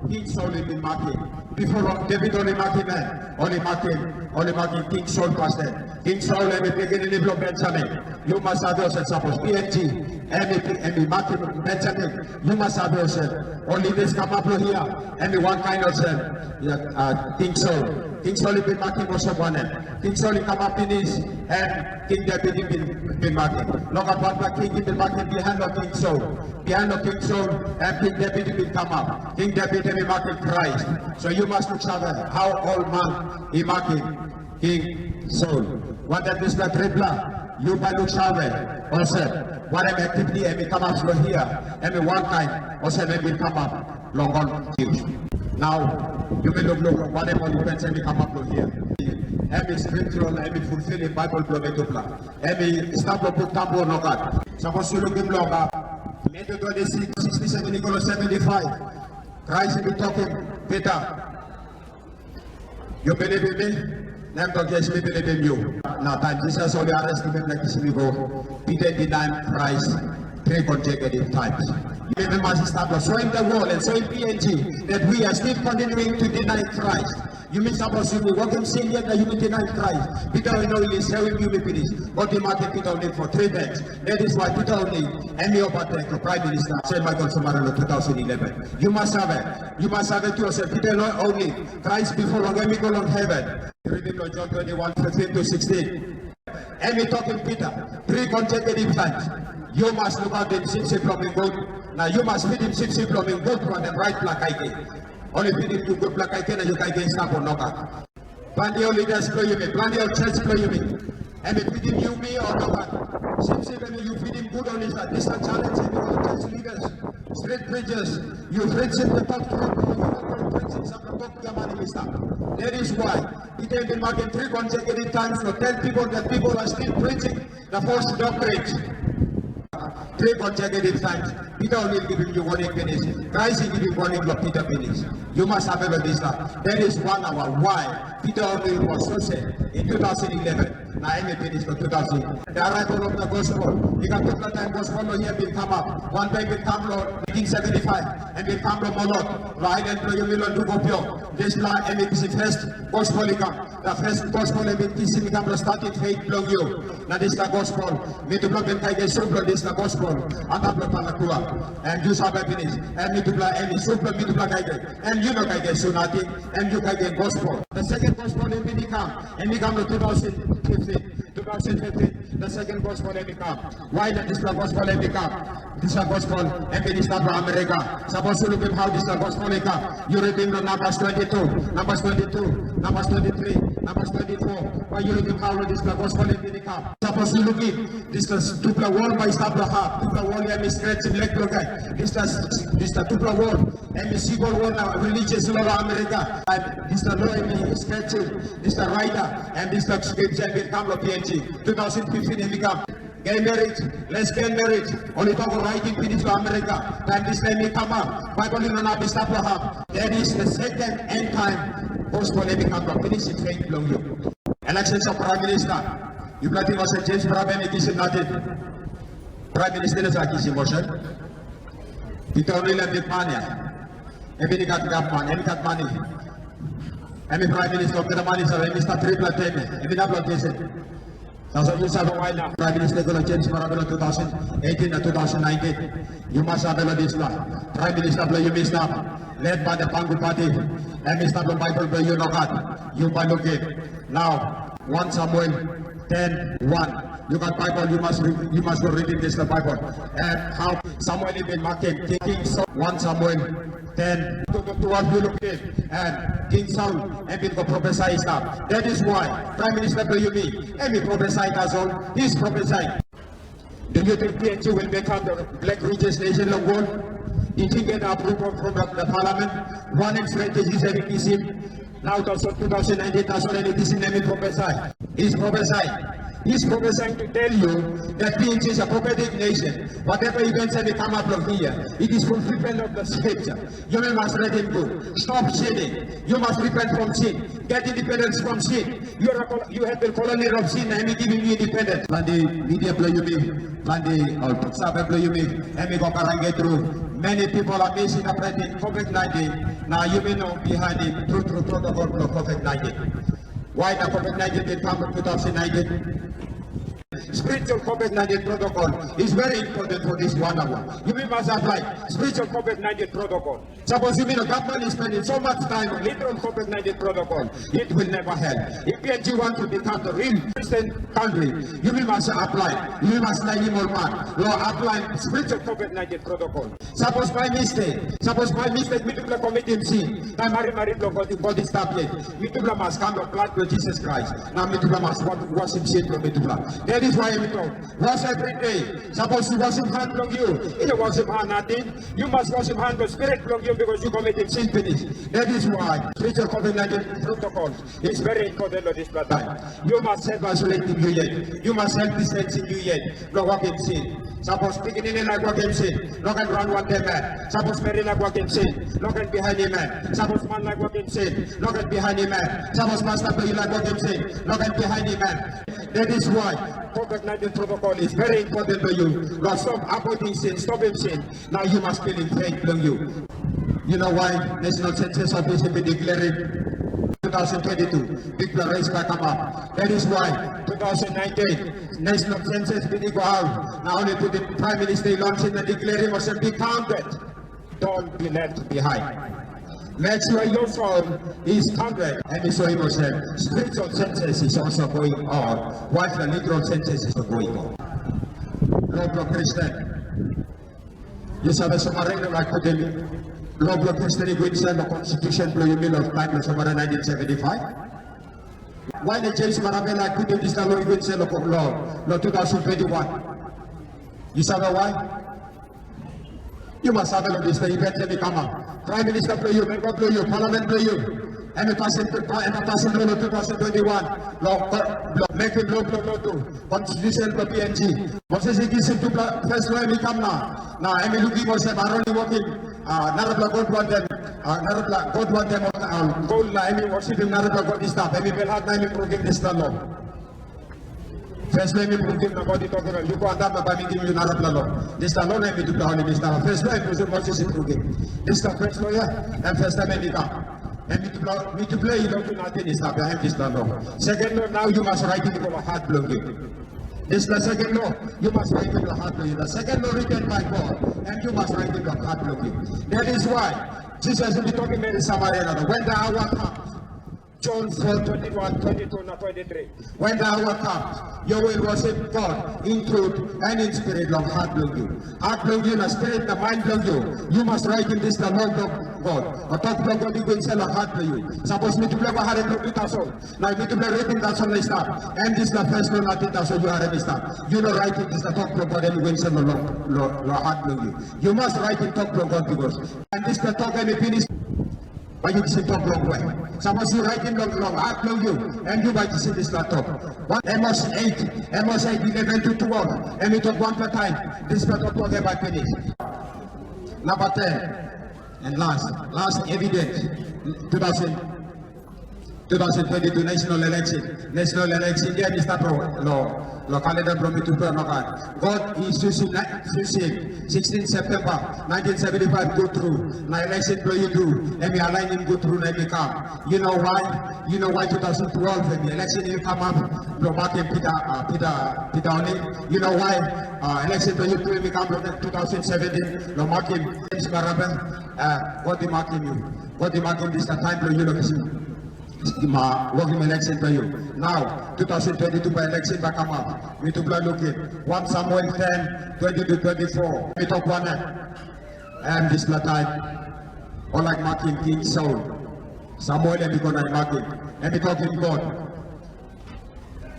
King Saul i bin makim. Bipo long Devit ol i makim em, ol i makim, ol i makim King Saul pastaim. King Saul em i pikinini bilong Benjamin. Yu mas save olsem, sapos P N G em i, em i makim Benjamin, yu mas save olsem, ol leaders kamap long hia, em i wankain olsem, ya, ah, King Saul. King Saul i bin makim olsem wanem? King Saul i kamap pinis, em King Devit i bin, bin makim. Nogat wanpela king i bin makim bihain long King Saul. Bihain long King Saul, em King Devit i bin kamap. King Devit em i makim Krais. So yu mas luksave, how ol man i makim King Saul. Wantaim dispela tripela, yu bai luksave olsem, wanem activity em i kamap long hia, em i wankain olsem em i kamap long ol Jews. Nau, yumi lukluk long wanem ol events em i kamap long hia. Em i scriptural, em i fulfilim Baibel bilong mitupela. Em i stap long buk tambu o nogat. Sapos yu lukim long Matthew twenty-six, sixty-seven i go long seventy-five, Krais i bin tokim Pita, "Yu bilipim mi?" Na em tok, "Yes, mi bilipim yu." Na taim Jisas ol i arestim em na kisim i go, Pita i dinaim Krais three consecutive times. Yumi mas i stap long soim the world and soim P N G that we are still continuing to deny Christ. Yumi sapos yumi wokim sin yet na yumi dinaim Krais, Pita i no i sewim yumi pinis. God i makim Pita only for three times. That is why Pita only em i obatek long Prime Minister, Sir Michael Sumara long two thousand eleven. Yu mas save, yu mas save tu olsem Pita no only Krais bipo long em i go long heven. Reading long John twenty-one, fifteen to sixteen. Em i tokim Pita three consecutive times, "Yu mas lukautim sipsip bilong mi gut, na yu mas fidim sipsip bilong mi gut long em raitpela kaikai. Ol i fidim yu gutpela kaikai na yu kaikai i stap o nogat." Planti ol leaders bilong yumi, planti ol church bilong yumi, em i fidim yumi o nogat? Sipsip em yu fidim gut o nogat? Dispela challenge em i ol church leaders, street preachers, yu preaching the top truth, yu no preaching some tok giaman i stap. That is why Pita bin makim three consecutive times to tell people that people are still preaching the false doctrines. Three consecutive times, Pita only givim yu warning pinis. Krais i givim warning long Pita pinis. Yu mas save long dispela. That is one hour why Pita only was chosen in two thousand eleven. Na em i pinis long two thousand. The arrival of the gospel. I gat tupela taim gospel long hia bin kamap. Wan taim bin kam long nineteen seventy-five, em bin kam long Molot, long ailan bilong yumi long Dukopio. Dispela em i kisim first gospel i kam. The first gospel em bin kisim i kam long starting faith bilong yu. Na dispela gospel, mitupela bin kaikai su bilong dispela gospel antap long palakua. Em yu save pinis, em mitupela, em i su bilong mitupela kaikai. Em yu no kaikai su nating, em yu kaikai gospel. The second gospel em bin i kam, em i kam long two thousand fifteen. Two thousand fifteen, the second gospel em i kam. Why na dispela gospel em i kam? Dispela gospel em bin i stap long Amerika. Sapos yu lukim how dispela gospel i kam, yu ritim long Numbers twenty-two, Numbers twenty-two, Numbers twenty-three, Numbers twenty-four. Bai yu lukim how long dispela gospel em bin i kam. Sapos yu lukim dispela tupela wol bai i stap long hap, tupela wol em i scratchim lek bilong en. Dispela, dispela tupela wol em i simbol wol na religious lo long Amerika. And dispela lo em i scratchim, dispela writer, and dispela scripture em bin kam long P N G. Two thousand fifteen em i kam. Gay marriage, lesbian marriage, ol i tok raitim pinis long Amerika. Taim dispela em i kamap, Baibel i no inap i stap long hap. That is the second end time gospel em i kam long pinisim faith bilong yu. Elections of Prime Minister, yupela ting olsem James Barabe em i kisim nating? Prime Minister i no sa kisim olsem. Pita Onila bikman ya. Em i gat gavman, em i gat mani. Em i Prime Minister of the money, so em i stap tripela tem. Em i na bilong kisim. Tasol yu save wai na Prime Minister bilong James Barabe long two thousand eighteen na two thousand nineteen. Yu mas save long dispela. Prime Minister bilong yumi stap. Led by the Pangu Party. Em i stap long Baibel bilong yu nogat. Yu bai lukim. Nau, one Samuel ten one. Yu gat Baibel, yu mas, yu mas go ritim dispela Baibel. And how Samuel i bin makim King, King Saul, one Samuel ten, twelve, yu lukim. And King Saul em bin go profesai i stap. That is why Prime Minister bilong yumi, em i profesai tasol, he's prophesying. Do you think P N G will become the black richest nation in the world? You think get approval from the, the parliament? Running strategies em i kisim. Now tasol two thousand nineteen, tasol em i kisim, em i prophesy. He's prophesying. He's prophesying to tell you that P N G is a prophetic nation. Whatever events that come up from here, it is fulfillment of the scripture. You must read him good. Stop sinning. You must repent from sin. Get independence from sin. You are a col-, you have been colony of sin, na em i givim yu independence. Planti media bilong yumi, planti ol tok save bilong yumi, em i go karaim get tru. Many people are misinterpreting COVID nineteen. Na yumi no bihainim tru tru protocol bilong COVID nineteen. Why na COVID nineteen bin kam long two thousand nineteen? Spiritual COVID nineteen protocol is very important for this one hour. Yumi mas apply spiritual COVID nineteen protocol. Suppose yumi no, government is spending so much time on literal COVID nineteen protocol, it will never help. If P N G want to become the real Christian country, yumi mas apply, yumi mas lainim ol man lo apply spiritual COVID nineteen protocol. Suppose by mistake, suppose by mistake mitupela committing sin, taim marimari bilong God, God i stap yet, mitupela mas kam long blood bilong Jesus Christ. Na mitupela mas wa-, wasim sin bilong mitupela. That is Bai mi tok, was every day. Sapos yu wasim han bilong yu, i no wasim han nating. Yu mas wasim han bilong spirit bilong yu, bikos yu komitim sin pinis. That is why spiritual COVID nineteen protocol is very important long dispela taim. Yu mas self isolating yu yet. Yu mas self distancing yu yet. Long wakim sin. Sapos pikinini laik wakim sin, no ken ran wantaim em. Sapos meri laik wakim sin, no ken bihainim em. Sapos man laik wakim sin, no ken bihainim em. Sapos masta bilong yu laik wakim sin, no ken bihainim em. That is why COVID nineteen protocol is very important to you. Long stop avoiding sin, stopim sin. Now you must build in faith bilong yu. You know why National Census Office bin declaring two thousand twenty-two bikpela race bai kamap? That is why two thousand nineteen National Census bin i go out. Na only putim Prime Minister i launching na declaring olsem, "Be counted. Don't be left behind." Make sure your phone is counted. Em i soim olsem, spiritual census is also going on, while the literal census is going on. Lo bilong Kristen, yu save, Samarian i laik putim lo bilong Kristen i go insait long constitution bilong yumi long taim long Samarian nineteen seventy-five. Why na James Marabe laik putim dispela lo i go insait long, long, long two thousand twenty-one? Yu save why? Yu mas save long dispela event em i kamap. Prime Minister bilong yu, member bilong yu, parliament bilong yu, em i pasim, em i pasim lo long two thousand twenty-one, long, long mekim lo bilong lotu, constitution bilong P N G. Moses i kisim tupela first lo em i kam na, na em i lukim olsem Aron i wokim, ah, narapela god wantaim, ah, narapela god wantaim, ah, gol, na em i worshipim narapela god i stap. Em i belhat na em i brukim dispela lo. First lo em i brukim na God i tokim em, "Yu go antap na bai mi givim yu narapela lo." Dispela lo na em i tupela holim dispela. First lo em Moses i brukim. Dispela first lo ya, em first taim em i kam. Em mitupela, mitupela i lotu nating i stap long dispela lo. Second lo, nau yu mas raitim i go long hat bilong yu. Dispela second lo, yu mas raitim long hat bilong yu. The second lo written by God, em yu mas raitim long hat bilong yu. That is why Jesus i bin tokim meri Samaria, "When the hour comes," John four twenty-one, twenty-two na twenty-three. "When the hour comes, you will worship God in truth and in spirit," long hat bilong yu. Hat bilong yu na spirit na mind bilong yu, yu mas raitim dispela lo bilong God. Na tok bilong God i go insait long hat bilong yu. Sapos mitupela go harim long tu tasol, na mitupela ritim tasol na i stap, em dispela first lo nating tasol yu harim i stap. Yu no raitim dispela tok bilong God em i go insait long, long, long, long hat bilong yu. Yu mas raitim tok bilong God, bikos em dispela tok em i pinis. Bai yu kisim tok bilong we? Sapos yu raitim long, long hat bilong yu, em yu bai kisim dispela tok. Wan Amos eight, Amos eight, eleven to twelve, em i tok wanpela taim, dispela tok tok em bai pinis. Namba ten, and last, last evidence, two thousand, two thousand twenty-two national election. National election, dia em i stap long, long, long kalenda bilong mitupela, nogat. God i susim, na, susim sixteen September nineteen seventy-five go tru, na election bilong yu tu, em i alainim go tru na em i kam. You know why? You know why two thousand twelve em election i kamap bilong makim Peter, uh, Peter, Peter Oni? You know why, uh, election bilong yu tu em i kam bilong two thousand seventeen bilong makim James Marabe? Uh, God i makim yu. God i makim dispela taim bilong yu long kisim ma wokim election bilong yu. Nau, two thousand twenty-two bai election bai kamap. Mitupela lukim, one Samuel ten, twenty to twenty-four. Mi tok wanem? Em dispela taim ol laik makim King Saul. Samuel em i go na i makim. Em i tokim God,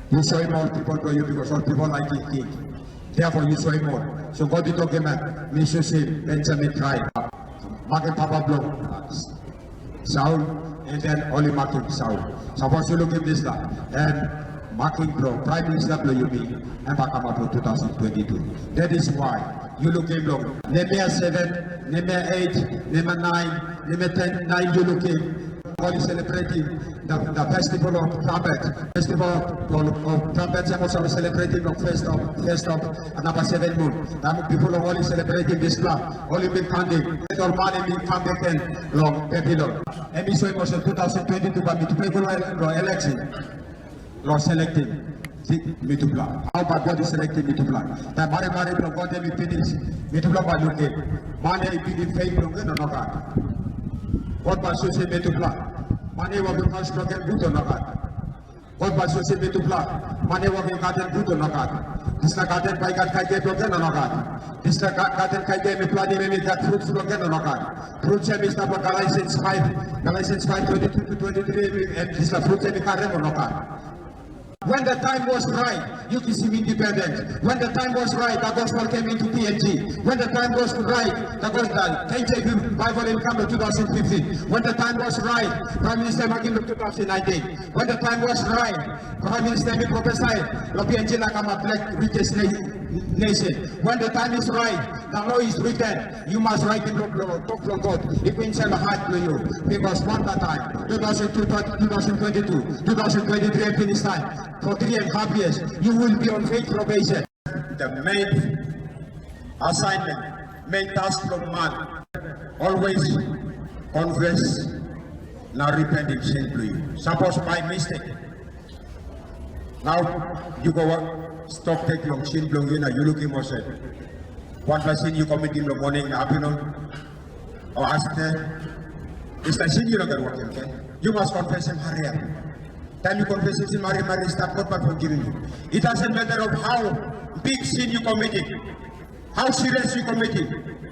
"Yu soim ol pipel bilong yu, bikos ol pipel laikim king. Therefore yu soim ol." So God i tokim em, "Mi susim Benjamin tribe." Makim papa bilong Saul, and then ol i makim Saul. Sapos yu lukim dispela, em makim bilong Prime Minister bilong yumi, em bai kamap long two thousand twenty-two. That is why yu lukim long Nehemia seven, Nehemia eight, Nehemia nine, Nehemia ten, nine, yu lukim ol i celebrating the, the festival of trumpet. Festival of, of trumpet, em ol save celebrating long first of, first of, uh, number seven moon. Na people ol i celebrating dispela, ol i bin counting. Ol man em i kam bek gen long Babilon. Em i soim olsem two thousand twenty-two bai mitupela i go long, long election. Long selecting mitupela. Hau bai God i selecting mitupela? Taim marimari bilong God em i pinis, mitupela bai lukim, man i bringim faith bilong en o nogat. God bai susim mitupela. Man i wokim haus bilong en gut o nogat. God bai susim mitupela. Man i wokim gaden gut o nogat. Dispela gaden bai i gat kaikai bilong en o nogat. Dispela ga-, gaden kaikai mi planim em i gat fruits bilong en o nogat. Fruits em i stap long Galatians five, Galatians five twenty-two to twenty-three, em dispela fruits em i karim o nogat. When the time was right, you became independent. When the time was right, the gospel came into P N G. When the time was right, the gospel, K J V Bible in come to two thousand fifteen. When the time was right, Prime Minister Makin to two thousand nineteen. When the time was right, Prime Minister mi prophesy, lo P N G na come up like richest na-, nation. When the time is right, the law is written. You must write in the law, talk from God. If inside the heart to you, because one that time, two thousand two, two thousand twenty-two, two thousand twenty-three, and finish time. For three and a half years, you will be on faith probation. The main assignment, main task from man, always confess, now repent in sin to you. Suppose by mistake, now you go stop take long sin bilong you na you looking yourself. One person you committing the morning, afternoon, or after. It's the sin you don't get working, okay? You must confess him, hurry up. Time you confess him, hurry, hurry, start God by forgiving you. It doesn't matter of how big sin you committing, how serious you committing.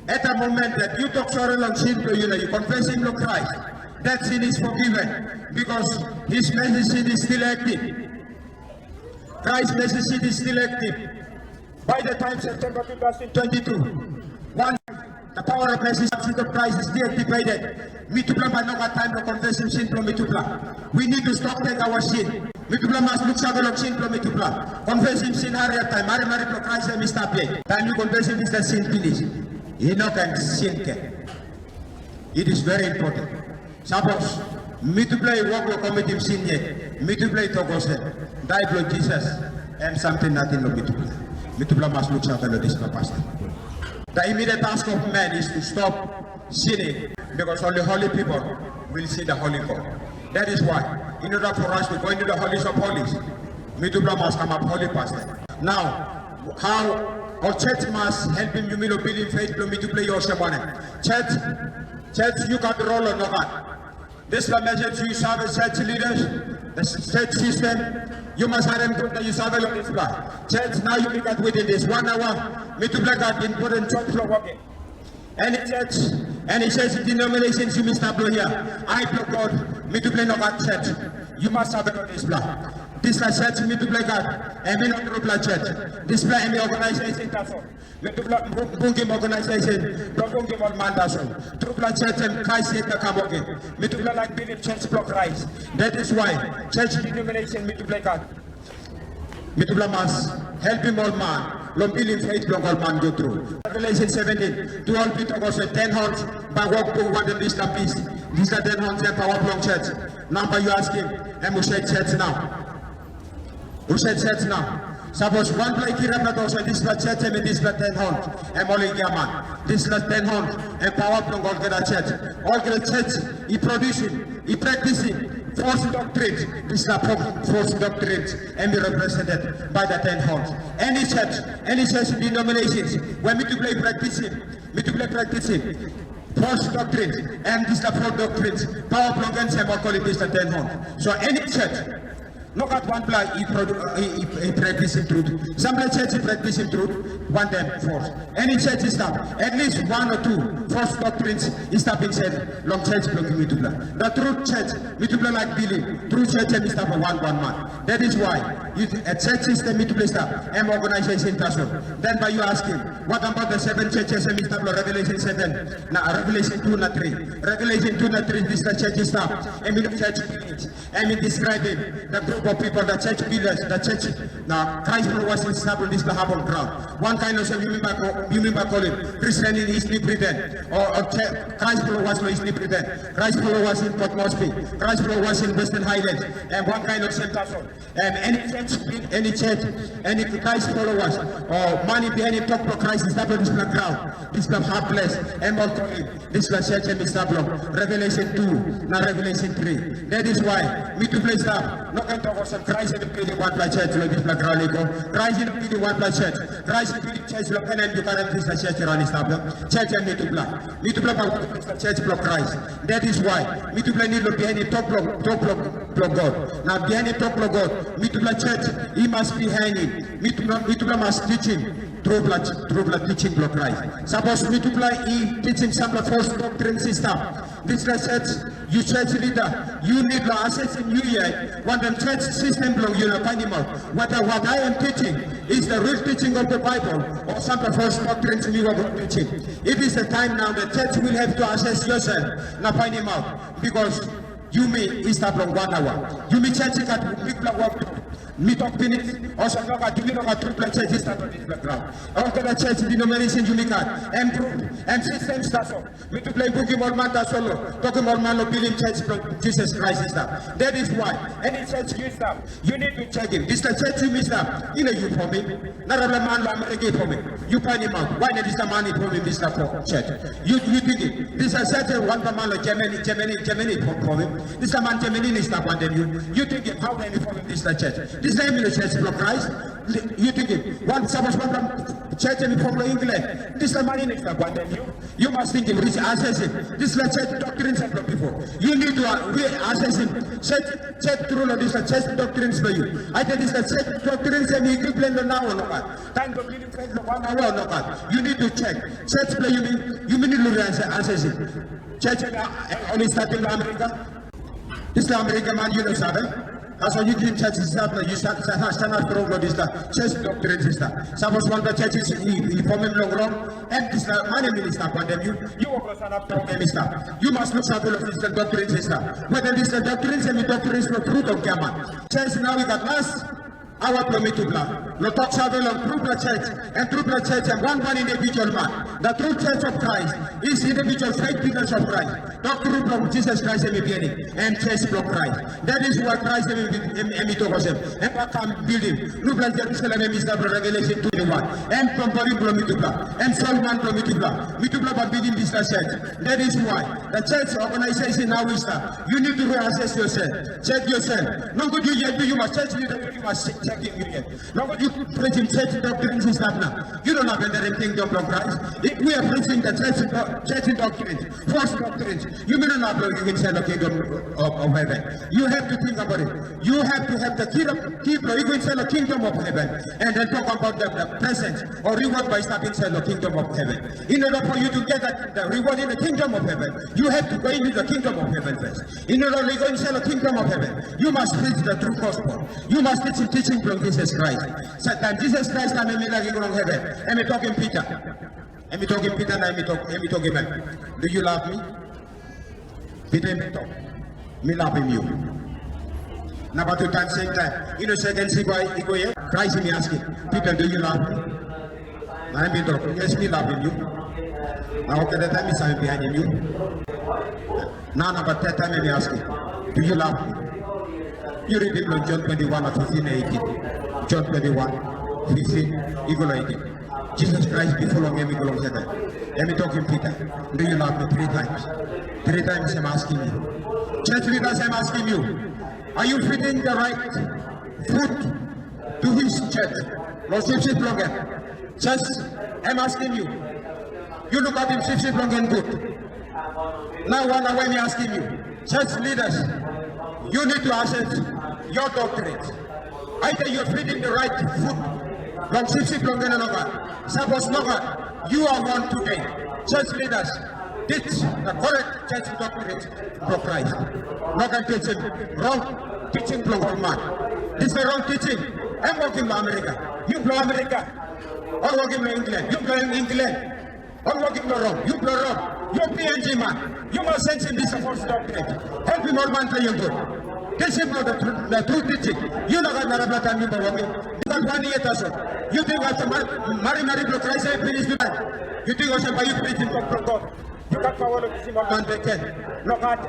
At the moment that you talk sorry long sin to you, you confess him to Christ, that sin is forgiven because his mercy seat is still active. Christ's mercy seat is still active. By the time September two thousand twenty-two, one, the power of mercy seat of Christ is deactivated. Mitupela bai no gat time to confess sin bilong mitupela. We need to stop take our sin. Mitupela mas luksave long sin bilong mitupela. Confess sin hariap taim marimari bilong Krais em i stap yet. Taim yu confess dispela sin pinis, yu no ken sin gen. It is very important. Sapos mitupela i wok long komitim sin yet, mitupela i tok olsem, dai bilong Jisas, em samting nating long mitupela. Mitupela mas luksave long dispela pasin. The immediate task of man is to stop sinning, because only holy people will see the holy God. That is why, in order for us to go into the holies of holies, mitupela mas kamap holy pasin. Now, how ol church mas helpim yumi long building faith bilong mitupela i olsem wanem? Church, church yu gat rol o no gat? Dispela message yu save, church leaders, the church system, yu mas harim gut na yu save long dispela. Church, nau yumi gat within this one hour, mitupela gat important church long wokim. Any church, any church denominations yumi stap long hia, ai bilong God, mitupela i no gat church. Yu mas save long dispela. Dispela church mitupela i gat, em i no trupela church. Dispela em i organization tasol. Mitupela bu-, bungim organization, bilong bungim ol man tasol. Trupela church em Krais yet na kam wokim. Mitupela laik bilip church bilong Krais. That is why church denomination mitupela i gat. Mitupela mas helpim ol man long bilip faith bilong ol man go tru. Revelation seventeen, twelve i tok olsem, ten horns bai wok bung wantaim dispela bis. Dispela ten horns em pawa bilong church. Nau bai yu askim, em husat church nau? Husat church nau? Sapos wanpela i kirap na tok olsem, dispela church em i dispela ten horns, em ol i giaman. Dispela ten horns em pawa bilong olgeta church. Olgeta church i produsim, i praktisim false doctrines. Dispela fo-, false doctrines em i represented by the ten horns. Any church, any church denominations where mitupela i praktisim, mitupela i praktisim false doctrines, em dispela false doctrines, pawa bilong en em ol kolim dispela ten horns. So any church, no gat wanpela i produ-, i, i, i praktisim truth. Sampela church i praktisim truth, wantaim false. Any church i stap, at least one or two false doctrines i stap insait long church bilong mitupela. The true church, mitupela laik bilip, true church em i stap long wan wan man. That is why you, a church system mitupela i stap, em organization tasol. Then bai yu askim, what about the seven churches em i stap long Revelation seven, na Revelation two na three? Revelation two na three, dispela church i stap, em i no church buildings. Em i describim the group of people, the church builders, the church, na Christ followers i stap long dispela hap on ground. Wankain olsem yumi bai ko-, yumi bai kolim Christian in Eastern Britain, o, o che-, Christ followers long Eastern Britain, Christ followers in Port Moresby, Christ followers in Western Highlands, em wankain olsem tasol. Em any church, any church, any Christ followers, o man i bihainim tok bilong Krais i stap long dispela graun, dispela hap ples, em ol kolim dispela church em i stap long Revelation two na Revelation three. That is why mitupela i stap, no ken tok olsem Krais em i bidim wanpela church long dispela graun i go. Krais i no bidim wanpela church. Krais i bidim church long en, em yu karim dispela church i ran i stap long. Church em mitupela. Mitupela bai wokim dispela church bilong Krais. That is why mitupela i nid long bihainim tok bilong, tok bilong, bilong God. Na bihainim tok bilong God, mitupela church i mas bihainim. Mitupela, mitupela mas tisim trupela, trupela teaching bilong Krais. Sapos mitupela i teaching sampela false doctrines i stap, Dispela church, yu church leader, yu nid long asesim yu yet, wantaim church system bilong yu na painim out whether what I am teaching is the real teaching of the Bible or some of false doctrines mi wok long teaching. It is the time now the church will have to assess yourself na painim out, because yumi i stap long wan aua. Yumi church i gat bikpela wok. Mi tok pinis, olsem nogat, yumi no gat trupela church i stap long dispela graun. Olgeta church denomination yumi gat, em group, em systems tasol. Mitupela i bukim ol man tasol, tokim ol man long bildim church bilong Jisas Krais i stap. That is why, any church yu stap, you need to check him. Dispela church yumi stap, i no yu formim. Narapela man long Amerika i formim. Yu painim aut, wai na dispela man i formim dispela fo-, church? Yu, yu tingim, dispela church wanpela man long Germany, Germany, Germany i fo-, formim. Dispela man Germany i stap wantaim yu. Yu tingim, hau na em i formim dispela church? Dispela em i no church bilong Krais. Yu tingim, wan, sapos wanpela church em i fom long England, dispela man i no stap wantaim yu. Yu mas tingim, ris-, asesim, dispela church doctrines em bilong bipo. Yu nid tu, uh, ri-, asesim, church, church tru long dispela church doctrines bilong yu. Ating dispela church doctrines em i equivalent long nau o nogat? Taim bilong bildim faith long wan aua o nogat? Yu nid tu check. Church bilong yumi, yumi nid long ri-, ase-, asesim. Church em, uh, em ol i statim long Amerika. Dispela Amerika man yu no save. Tasol yu tingim church i stap na yu sa-, sa-, sa-, sanap strong long dispela church doctrines i stap. Sapos wanpela church i, i, i formim long rong, em dispela man em i stap wantaim yu, yu wok long sanap strong em i stap. Yu mas luksave long dispela doctrines i stap. Whether dispela doctrines em i doctrines bilong tru o giaman. Church nau i gat las, aua bilong mitupela. Long tok save long trupela church, em trupela church em wan wan individual man. The true church of Christ is individual faith because of Christ. Tok tru bilong Jisas Krais em i bihainim, em church bilong Krais. That is why Krais em, em, em i tok olsem, em bai kam bildim nupela Jerusalem em i stap long Revelation twenty-one. Em Tempel bilong mitupela, em Solomon bilong mitupela. Mitupela bai bildim dispela church. That is why the church organization now is that you need to reassess yourself, check yourself. Nogut yu yet, yu mas church leader, yu mas checking yu yet. Nogut yu preaching church doctrines i stap na. Yu no inap long kingdom bilong Krais. If we are preaching the church, church doctrines, false doctrines, yumi no inap long yu insait long kingdom of, of heaven. You have to think about it. You have to have the key, key bilong yu go insait long kingdom of heaven. And then talk about the, the presence or reward bai stap insait long kingdom of heaven. In order for you to get that, the reward in the kingdom of heaven, you have to go into the kingdom of heaven first. In order to go inside the kingdom of heaven, you must preach the true gospel. You must teach teaching bilong Jisas Krais. Sa taim Jisas Krais taim em i laik i go long heven, em i tokim Pita. Em i tokim Pita na em i tok, em i tokim em, "Do you love me?" Pita em i tok, "Mi lavim yu." Namba tu taim seim taim, i no seken si bai i go yet. Krais em i askim, "Pita, do you love me?" Na em i tok, "Yes, mi lavim yu." Na olgeta taim mi save bihainim yu. Na namba ten taim em i askim, "Do you love me?" Yu ritim long John twenty-one na fifteen na eighteen. John twenty-one, fifteen, i go long eighteen. Jisas Krais bipo long em i go long heven, em i tokim Pita, "Do you love me?" Three times. Three times em askim yu. Church leaders em askim yu, are you feeding the right food to his church? Long sipsip bilong em. Church em askim yu, yu lukautim sipsip bilong en gut. Nau wan na wen mi askim yu, church leaders, you need to assess your doctrines. Either you're feeding the right food long sipsip bilong en o nogat. Sapos nogat, you are warned today. Church leaders, teach the correct church doctrines bilong Krais. No ken teachim rong teaching bilong ol man. Dispela rong teaching, em wokim long Amerika. Yu bilong Amerika, ol wokim long England. Yu bilong England, ol wokim long Rom. Yu bilong Rom, yu P N G man. Yu mas sensim dispela false doctrine. Helpim ol man bilong yu gut. Teaching bilong the tru, the true teaching. Yu no gat narapela taim yu bai wokim. Yu gat wan yia tasol. Yu ting olsem ma-, marimari bilong Krais em pinis bihain? Yu ting olsem bai yu preaching tok bilong God? Yu gat pawa long kisim ol man bek gen? Nogat.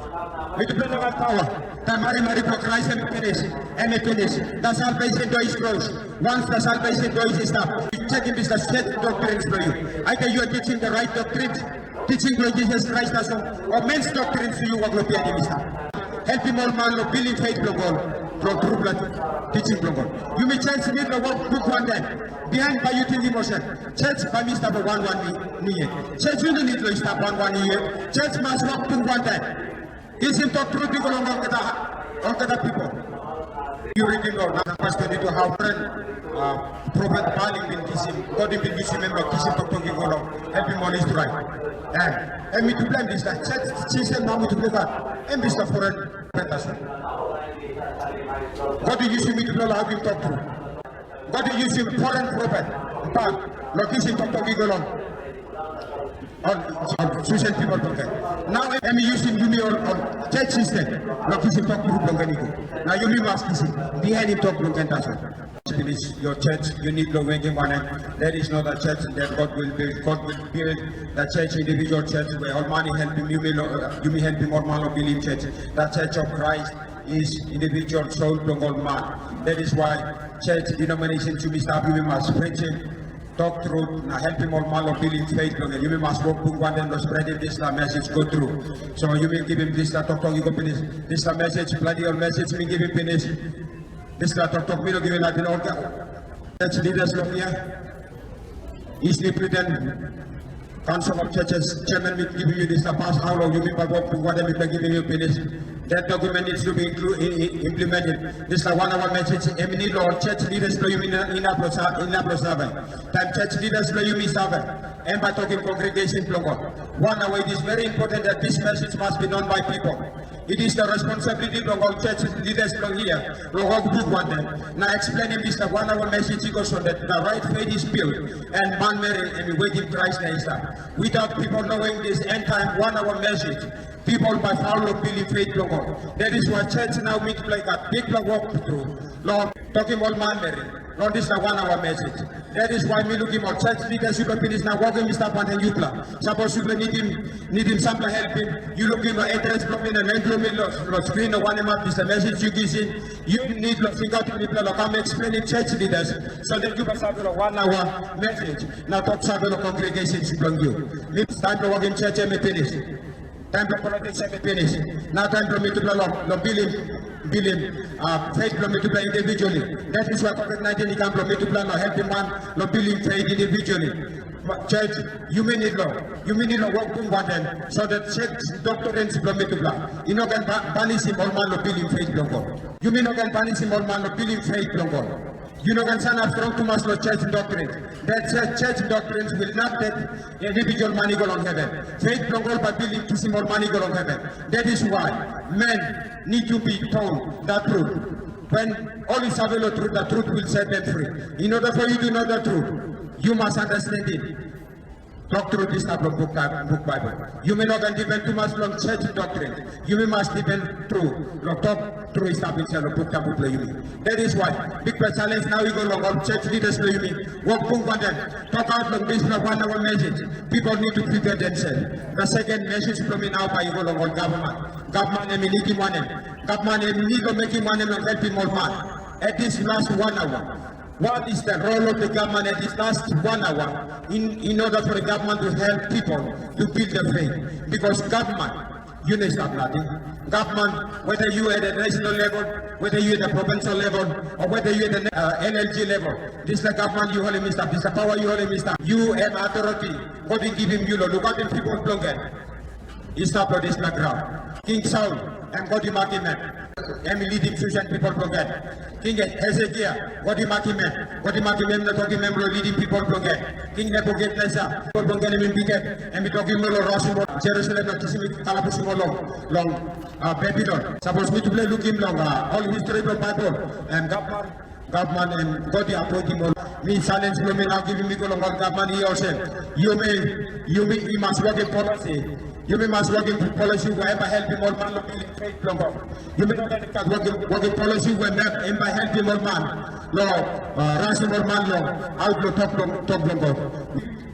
Mitupela no gat pawa. Taim marimari bilong Krais em i pinis, em i pinis. The salvation door is closed. Once the salvation door is stop, yu chekim dispela set doctrines bilong yu. Either you are teaching the right doctrines, teaching bilong Jisas Krais tasol, o men's doctrines yu wok long bihainim i stap. Helpim ol man long bildim faith bilong ol, long trupela teaching bilong ol. Yumi church nid long wok buk wantaim. Bihain bai yu tingim olsem, church bai mi stap wan wan mi, mi yet. Church yu no nid long i stap wan wan yet. Church mas wok buk wantaim. Kisim tok tru i go long olgeta, olgeta pipel. Yu ritim lo na pas twenty two, hau pren, uh, prophet Balaam i bin kisim, God i bin yusim em lo kisim toktok i go lo helpim ol Israel. Em, em mitupela em dispela church system na mitupela i gat, em dispela foreign prophet tasol. God i yusim mitupela lo helpim tok tru. God i yusim foreign prophet, but lo kisim toktok i go lo ol, ol chosen people bilong en. Nau em i yusim yumi ol, ol church system lo kisim tok tru bilong en i go. Na yumi mas kisim bihainim tok bilong en tasol. Finish your church, you need lo wetim wanem. There is not a church that God will build. God will build the church, individual church, where ol man i helpim yumi lo, yumi helpim ol man lo bildim church. The church of Christ is individual soul bilong ol man. That is why church denomination yumi stap, yumi mas preaching tok tru na helpim ol man lo bildim faith bilong en. Yumi mas wok bung wantaim lo spreadim dispela message go tru. So yumi givim dispela toktok i go pinis. Dispela message, planti ol message mi givim pinis. Dispela toktok mi no givim nating olgeta church leaders lo hia. Is ni pretend Council of Churches chairman mi givim yu dispela pas, hau long yumi bai wok bung wantaim mi givim yu pinis. That document needs to be inclu-, i-, i-, implemented. Dispela one hour message em i need lo church leaders lo yumi na-, inap lo sa-, inap lo save. Taim church leaders lo yumi save, em bai tokim congregation bilong God. One hour, it is very important that this message must be known by people. It is the responsibility bilong ol church leaders bilong hia lo wok buk wantaim na explainim dispela one hour message i go so that the right faith is built and manmeri em i wetim Krais na i stap. Without people knowing this end time one hour message, people bai faul lo bildim faith bilong ol. That is why church nau mitupela i gat bikpela wok tru lo tokim ol manmeri long dispela one hour message. That is why mi lukim ol church leaders yupela pinis na wokim i stap wantaim yupela. Sapos yupela nidim, nidim sampela helpim, yu lukim lo adres bilong mi na nem bilong mi lo, lo screen na wanem ap dispela message yu kisim, yu nid lo singautim mipela lo kam explainim church leaders, so that yupela save lo one hour message na tok save lo congregations bilong yu. Mi taim lo wokim church em i pinis. Taim bilong politics em i pinis. Nau taim bilong mitupela lo, lo bildim, bildim, ah, faith bilong mitupela individually. That is why COVID nineteen i kam bilong mitupela lo helpim man lo bildim faith individually. But church, yumi nid lo, yumi nid lo wok bung wantaim, so that church doctrines bilong mitupela i no ken ba-, banisim ol man lo bildim faith bilong God. Yumi no ken banisim ol man lo bildim faith bilong God. Yu no ken sanap strong tumas lo church doctrine. That church, church doctrines will not take individual man i go long heaven. Faith bilong ol bai bildim kisim ol man i go long heaven. That is why men need to be told the truth. When ol i save lo truth, the truth will set them free. In order for you to know the truth, you must understand it. Tok tru i stap long buk, buk Baibel. Yumi no ken dipen tumas long church doctrine. Yumi mas dipen tru long tok tru i stap insait long buk tabu bilong yumi. That is why bikpela challenge nau i go long ol church leaders bilong yumi. Wok bung wantaim, tokaut long dispela one hour message. People need to prepare themselves. The second message bilong mi nau bai i go long ol gavman. Gavman em i nidim wanem? Gavman em i nid long mekim wanem long helpim ol man? At this last one hour, what is the role of the government at this last one hour in, in order for the government to help people to build the faith? Because government, you know, is not nothing. Government, whether you at the national level, whether you at the provincial level, or whether you at the uh, N L G level, this is the government you holding, Mister. This is the power you holding, Mister. You have authority. God will give him you, Lord. Look at the people, Tongan. I stap long dispela graun. King Saul, em God i makim em. Em i lidim Susan pipel bilong en. King Hesekia, God i makim em. God i makim em na tokim em long lidim pipel bilong en. King Nebukadnesar, pipel bilong en em i bikhet, em i tokim ol long rausim ol Jerusalem na kisim i kalabusim ol long, long uh, Babilon. Sapos mitupela lukim long uh, ol history bilong Baibel, em gavman Gavman em God i appointim ol. Mi challenge bilong mi nau givim mi go long ol gavman i olsem. Yumi, yumi i mas wokim policy. Yumi mas wokim policy we em bai helpim ol man long bildim faith bilong God. Yumi no ken gat wokim, wokim policy we em bai helpim ol man long uh, rasim ol man long aut long tok bilong, tok bilong God.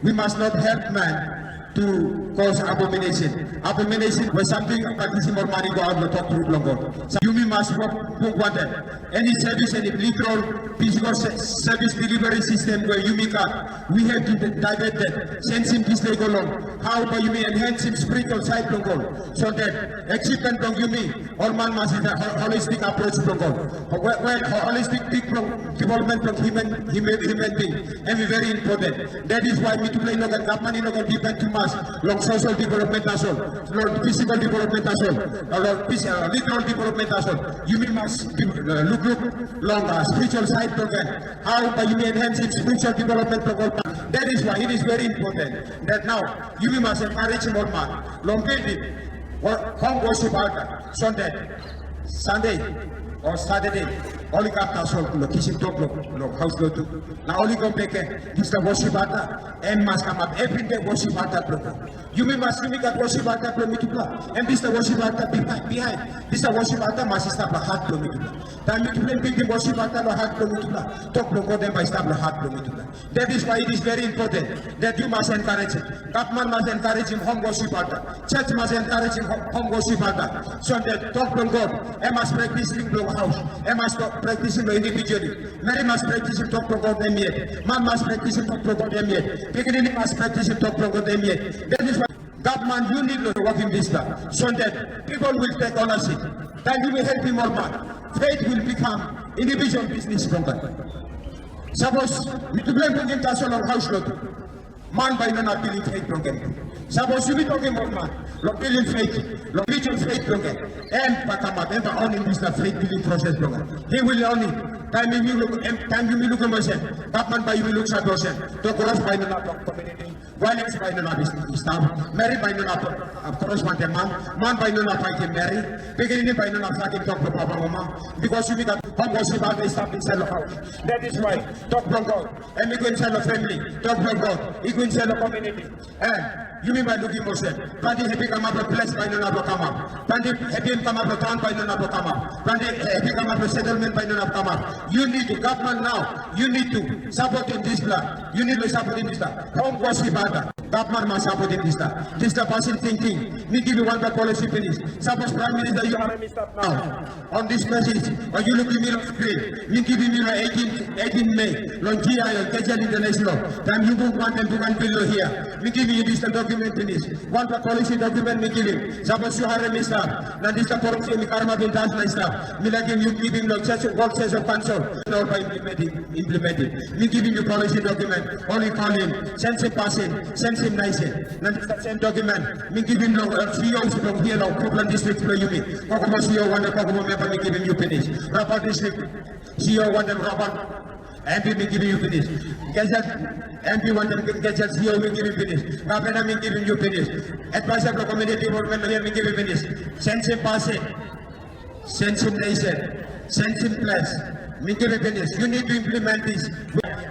We must not help man to cause abomination. Abomination was something that is more money go out the top group long God. So you must work, work one day. Any service, any literal Physical se- service delivery system we yumi gat, we have to divert that, sensim dispela i go long, how bai yumi enhansim spiritual side bilong God, so that achievement bilong yumi, ol man mas i ho- holistic approach bilong God. Well, well, holistic big bilong development bilong human, human, human being, em i very important. That is why mitupela i no gat, gavman i no gat depend too much long social development tasol, long physical development tasol, long phys- uh, literal development tasol. Yumi mas uh, look, look long uh, spiritual side bilong en. How bai yumi enhansim spiritual development bilong ol man. That is why it is very important that now yumi mas encouragim ol man long building home worship altar, so that Sunday or Saturday ol i kam tasol long kisim tok long haus lotu. Na ol i go bek gen, dispela worship altar em mas kamap everyday worship altar bilong God. Yumi mas yumi gat worship altar bilong mitupela. Em dispela worship altar bihain, bihain dispela worship altar mas i stap long hat bilong mitupela. Taim mitupela i bringim worship altar long hat bilong mitupela, tok bilong God em bai i stap long hat bilong mitupela. That is why it is very important that you must encourage it. Gavman mas encouragim home worship altar. Church mas encouragim home worship altar. So that tok bilong God em mas practicing bilong haus. Em mas practicing bilong individually. Meri mas practicing tok bilong God em yet. Man mas practicing tok bilong God em yet. Pikinini mas practicing tok bilong God em yet. That is why gavman, you need to work in this stuff so that people will take ownership. Then you will help him all man. Faith will become individual business from that. Sapos mitupela i bringim tasol long haus lotu, man bai no inap bilip faith bilong en. Sapos yumi tokim ol man long bilip faith, long individual faith bilong en, em bai kamap, em bai onim dispela faith bilip proses bilong en. He will own it. Taim yumi luk, em, taim yumi lukim olsem, gavman bai yumi luksave olsem, tok kros bai no inap long community. Violence bai no inap i stap. Meri bai no inap kros wantaim man. Man bai no inap paitim meri. Pikinini bai no inap sakim tok bilong papa mama. Bikos yumi gat home worship altar i stap insait long haus. That is why tok bilong God em i go insait long famili. Tok bilong God i go insait long community. Eh, yumi bai lukim olsem, planti hepi kamap long ples bai no inap long kamap. Planti hepi kamap long taun bai no inap long kamap. Planti hepi kamap long settlement bai no inap kamap. You need to, gavman now, you need to supportim dispela. You need to supportim dispela. Home worship altar. Gavman mas supportim dispela. Dispela pasin tingting. Mi givim wanpela policy pinis. Sapos Prime Minister yu harim mi stap nau. On this message, or you looking me on screen, mi givim yu long eighteen, eighteen Mei, long G I L, Gazette International. Taim yu buk wantaim buk and bill lo hia, mi givim yu dispela document pinis. Wanpela policy document mi givim. Sapos yu harim mi stap, na dispela policy mi karamapim das na i stap, mi laik yu givim long Church of God, Church of Council, na ol bai implementim, implementim. Mi givim yu policy document, ol i kolim, sensim pasin, sensim naisin. Na dispela sem document mi givim long ol C E Os bilong hia long Portland District bilong yumi. Kokomo C E O wantaim Kokomo memba mi givim yu pinis. Rabat District C E O wantaim Rabat M P mi givim yu pinis. Gazette M P wantaim Gazette C E O mi givim pinis. Gavana mi givim yu pinis. Advisor bilong Community Development hia mi givim pinis. Sensim pasin. Sensim naisin, sensim ples. Mi givim pinis. You need to implement this.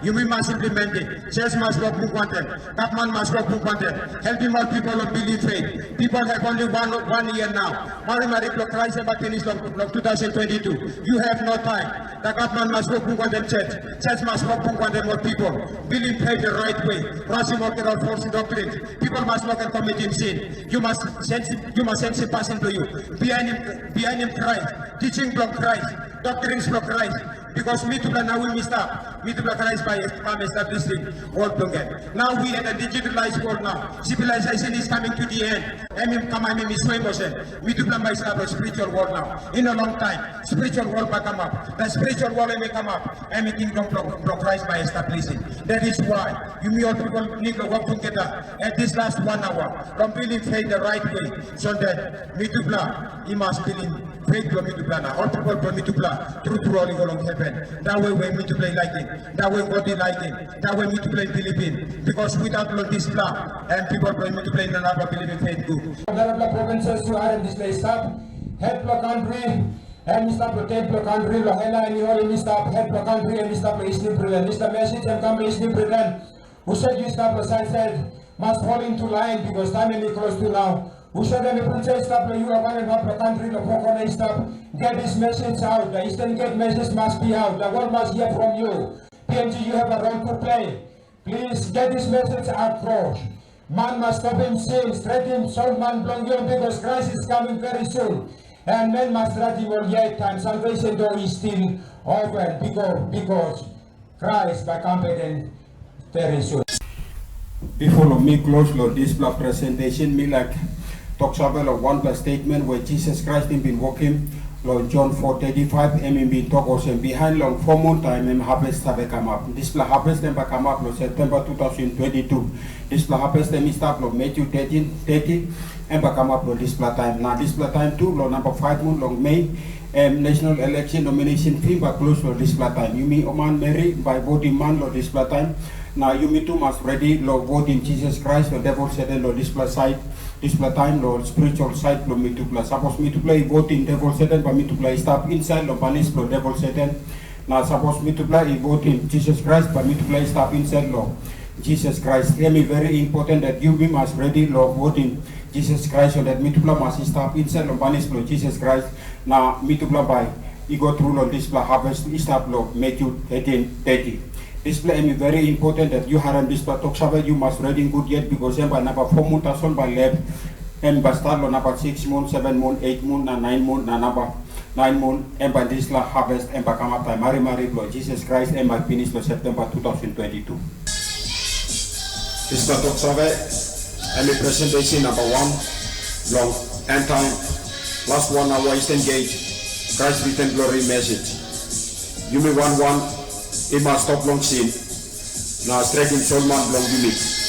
Yumi mas implement it. Church mas wok buk wantaim. Gavman mas wok buk wantaim. Helpim ol pipel long bilip faith. Pipel have only one, one year now. Marimari bilong Krais em bai pinis long, long two thousand twenty-two. You have no time. Da gavman mas wok buk wantaim church. Church mas wok buk wantaim ol pipel. Bilip faith the right way. Rasim olgeta false doctrines. Pipel mas no ken komitim sin. Yu mas sensim, yu mas sensim pasin bilong yu. Bihainim, bihainim Krais, teaching bilong Krais, doctrines bilong Krais. Bikos mitupela nau yumi stap, mitupela Krais bai kam establishim world bilong en. Now we in a digitalized world now. Civilization is coming to the end. Em i kam, em i soim olsem, mitupela bai stap long spiritual world now. In a long time, spiritual world bai kamap. Na spiritual world em i kamap, em i kingdom bilong, bilong Krais bai establishim. That is why yumi ol pipel need long wok tugeta at this last one hour, long bilip faith the right way, so that mitupela i mas bilip faith bilong mitupela na ol pipel bilong mitupela tru tru ol i go long heven. Da we we mitupela i laikim, da we God i laikim, da we mitupela i bilipim. Because without long dispela, em pipel bilong mitupela i no inap long bilipim faith gut. Narapela provinces yu harim dispela i stap, hetpela kantri em i stap long tet bilong kantri long hela, em i holim i stap, hetpela kantri em i stap long Eastern Greenland. Dispela message em kam long Eastern Greenland. Husat yu stap long sait sait, mas holim tu lain, bikos taim em i klostu nau. Husat em i pulsa i stap long yu long wanem hap long kantri long four kona i stap, get this message out. The Eastern Gate message must be out. The world must hear from you. P N G, you have a role to play. Please get this message across. Man mas stopim sin, stretim solman bilong yu, bikos Krais is coming very soon. Em men mas redim ol yet taim salvation door is still open because, because Christ bai kam bek gen very soon. Before lo mi close lo dispela presentation, mi like tok save lo wanpela statement we Jesus Christ im bin wokim lo John four thirty-five, em i bin tok olsem, behind long four moon time em harvest save kamap. Dispela harvest em bai kamap lo September two thousand twenty-two. Dispela harvest em i stap lo Matthew thirteen thirty, em bai kamap lo dispela taim. Na dispela taim tu lo namba five moon long Mei, em national election nomination fim bai close lo dispela taim. Yumi o manmeri bai votim man lo dispela taim. Na yumi tu mas redi lo votim Jesus Christ lo devil Satan lo dispela side, dispela taim lo spiritual side lo mitupela. Sapos mitupela i votim devil Satan, bai mitupela i stap inside lo banis lo devil Satan. Na sapos mitupela i votim Jesus Christ, bai mitupela i stap inside lo Jesus Christ. Em i very important that yumi mas redi lo votim Jesus Christ, so that mitupela mas i stap inside lo banis lo Jesus Christ. Na mitupela bai i go tru lo dispela harvest i stap lo Matthew thirteen thirty. Dispela em i very important that yu harim dispela tok save, yu mas redim gut yet, because em bai namba four moon tasol bai lep. Em bai start lo namba six moon, seven moon, eight moon, na nine moon, na namba nine moon, em bai dispela harvest em bai kamap taim marimari bilong Jesus Christ, em bai pinis lo September two thousand twenty-two. Dispela tok save, em i presentation number one long end time, last one na Western Gate, Christ return glory message. Yumi wan wan i mas stop long sin, na stretim solman bilong yumi.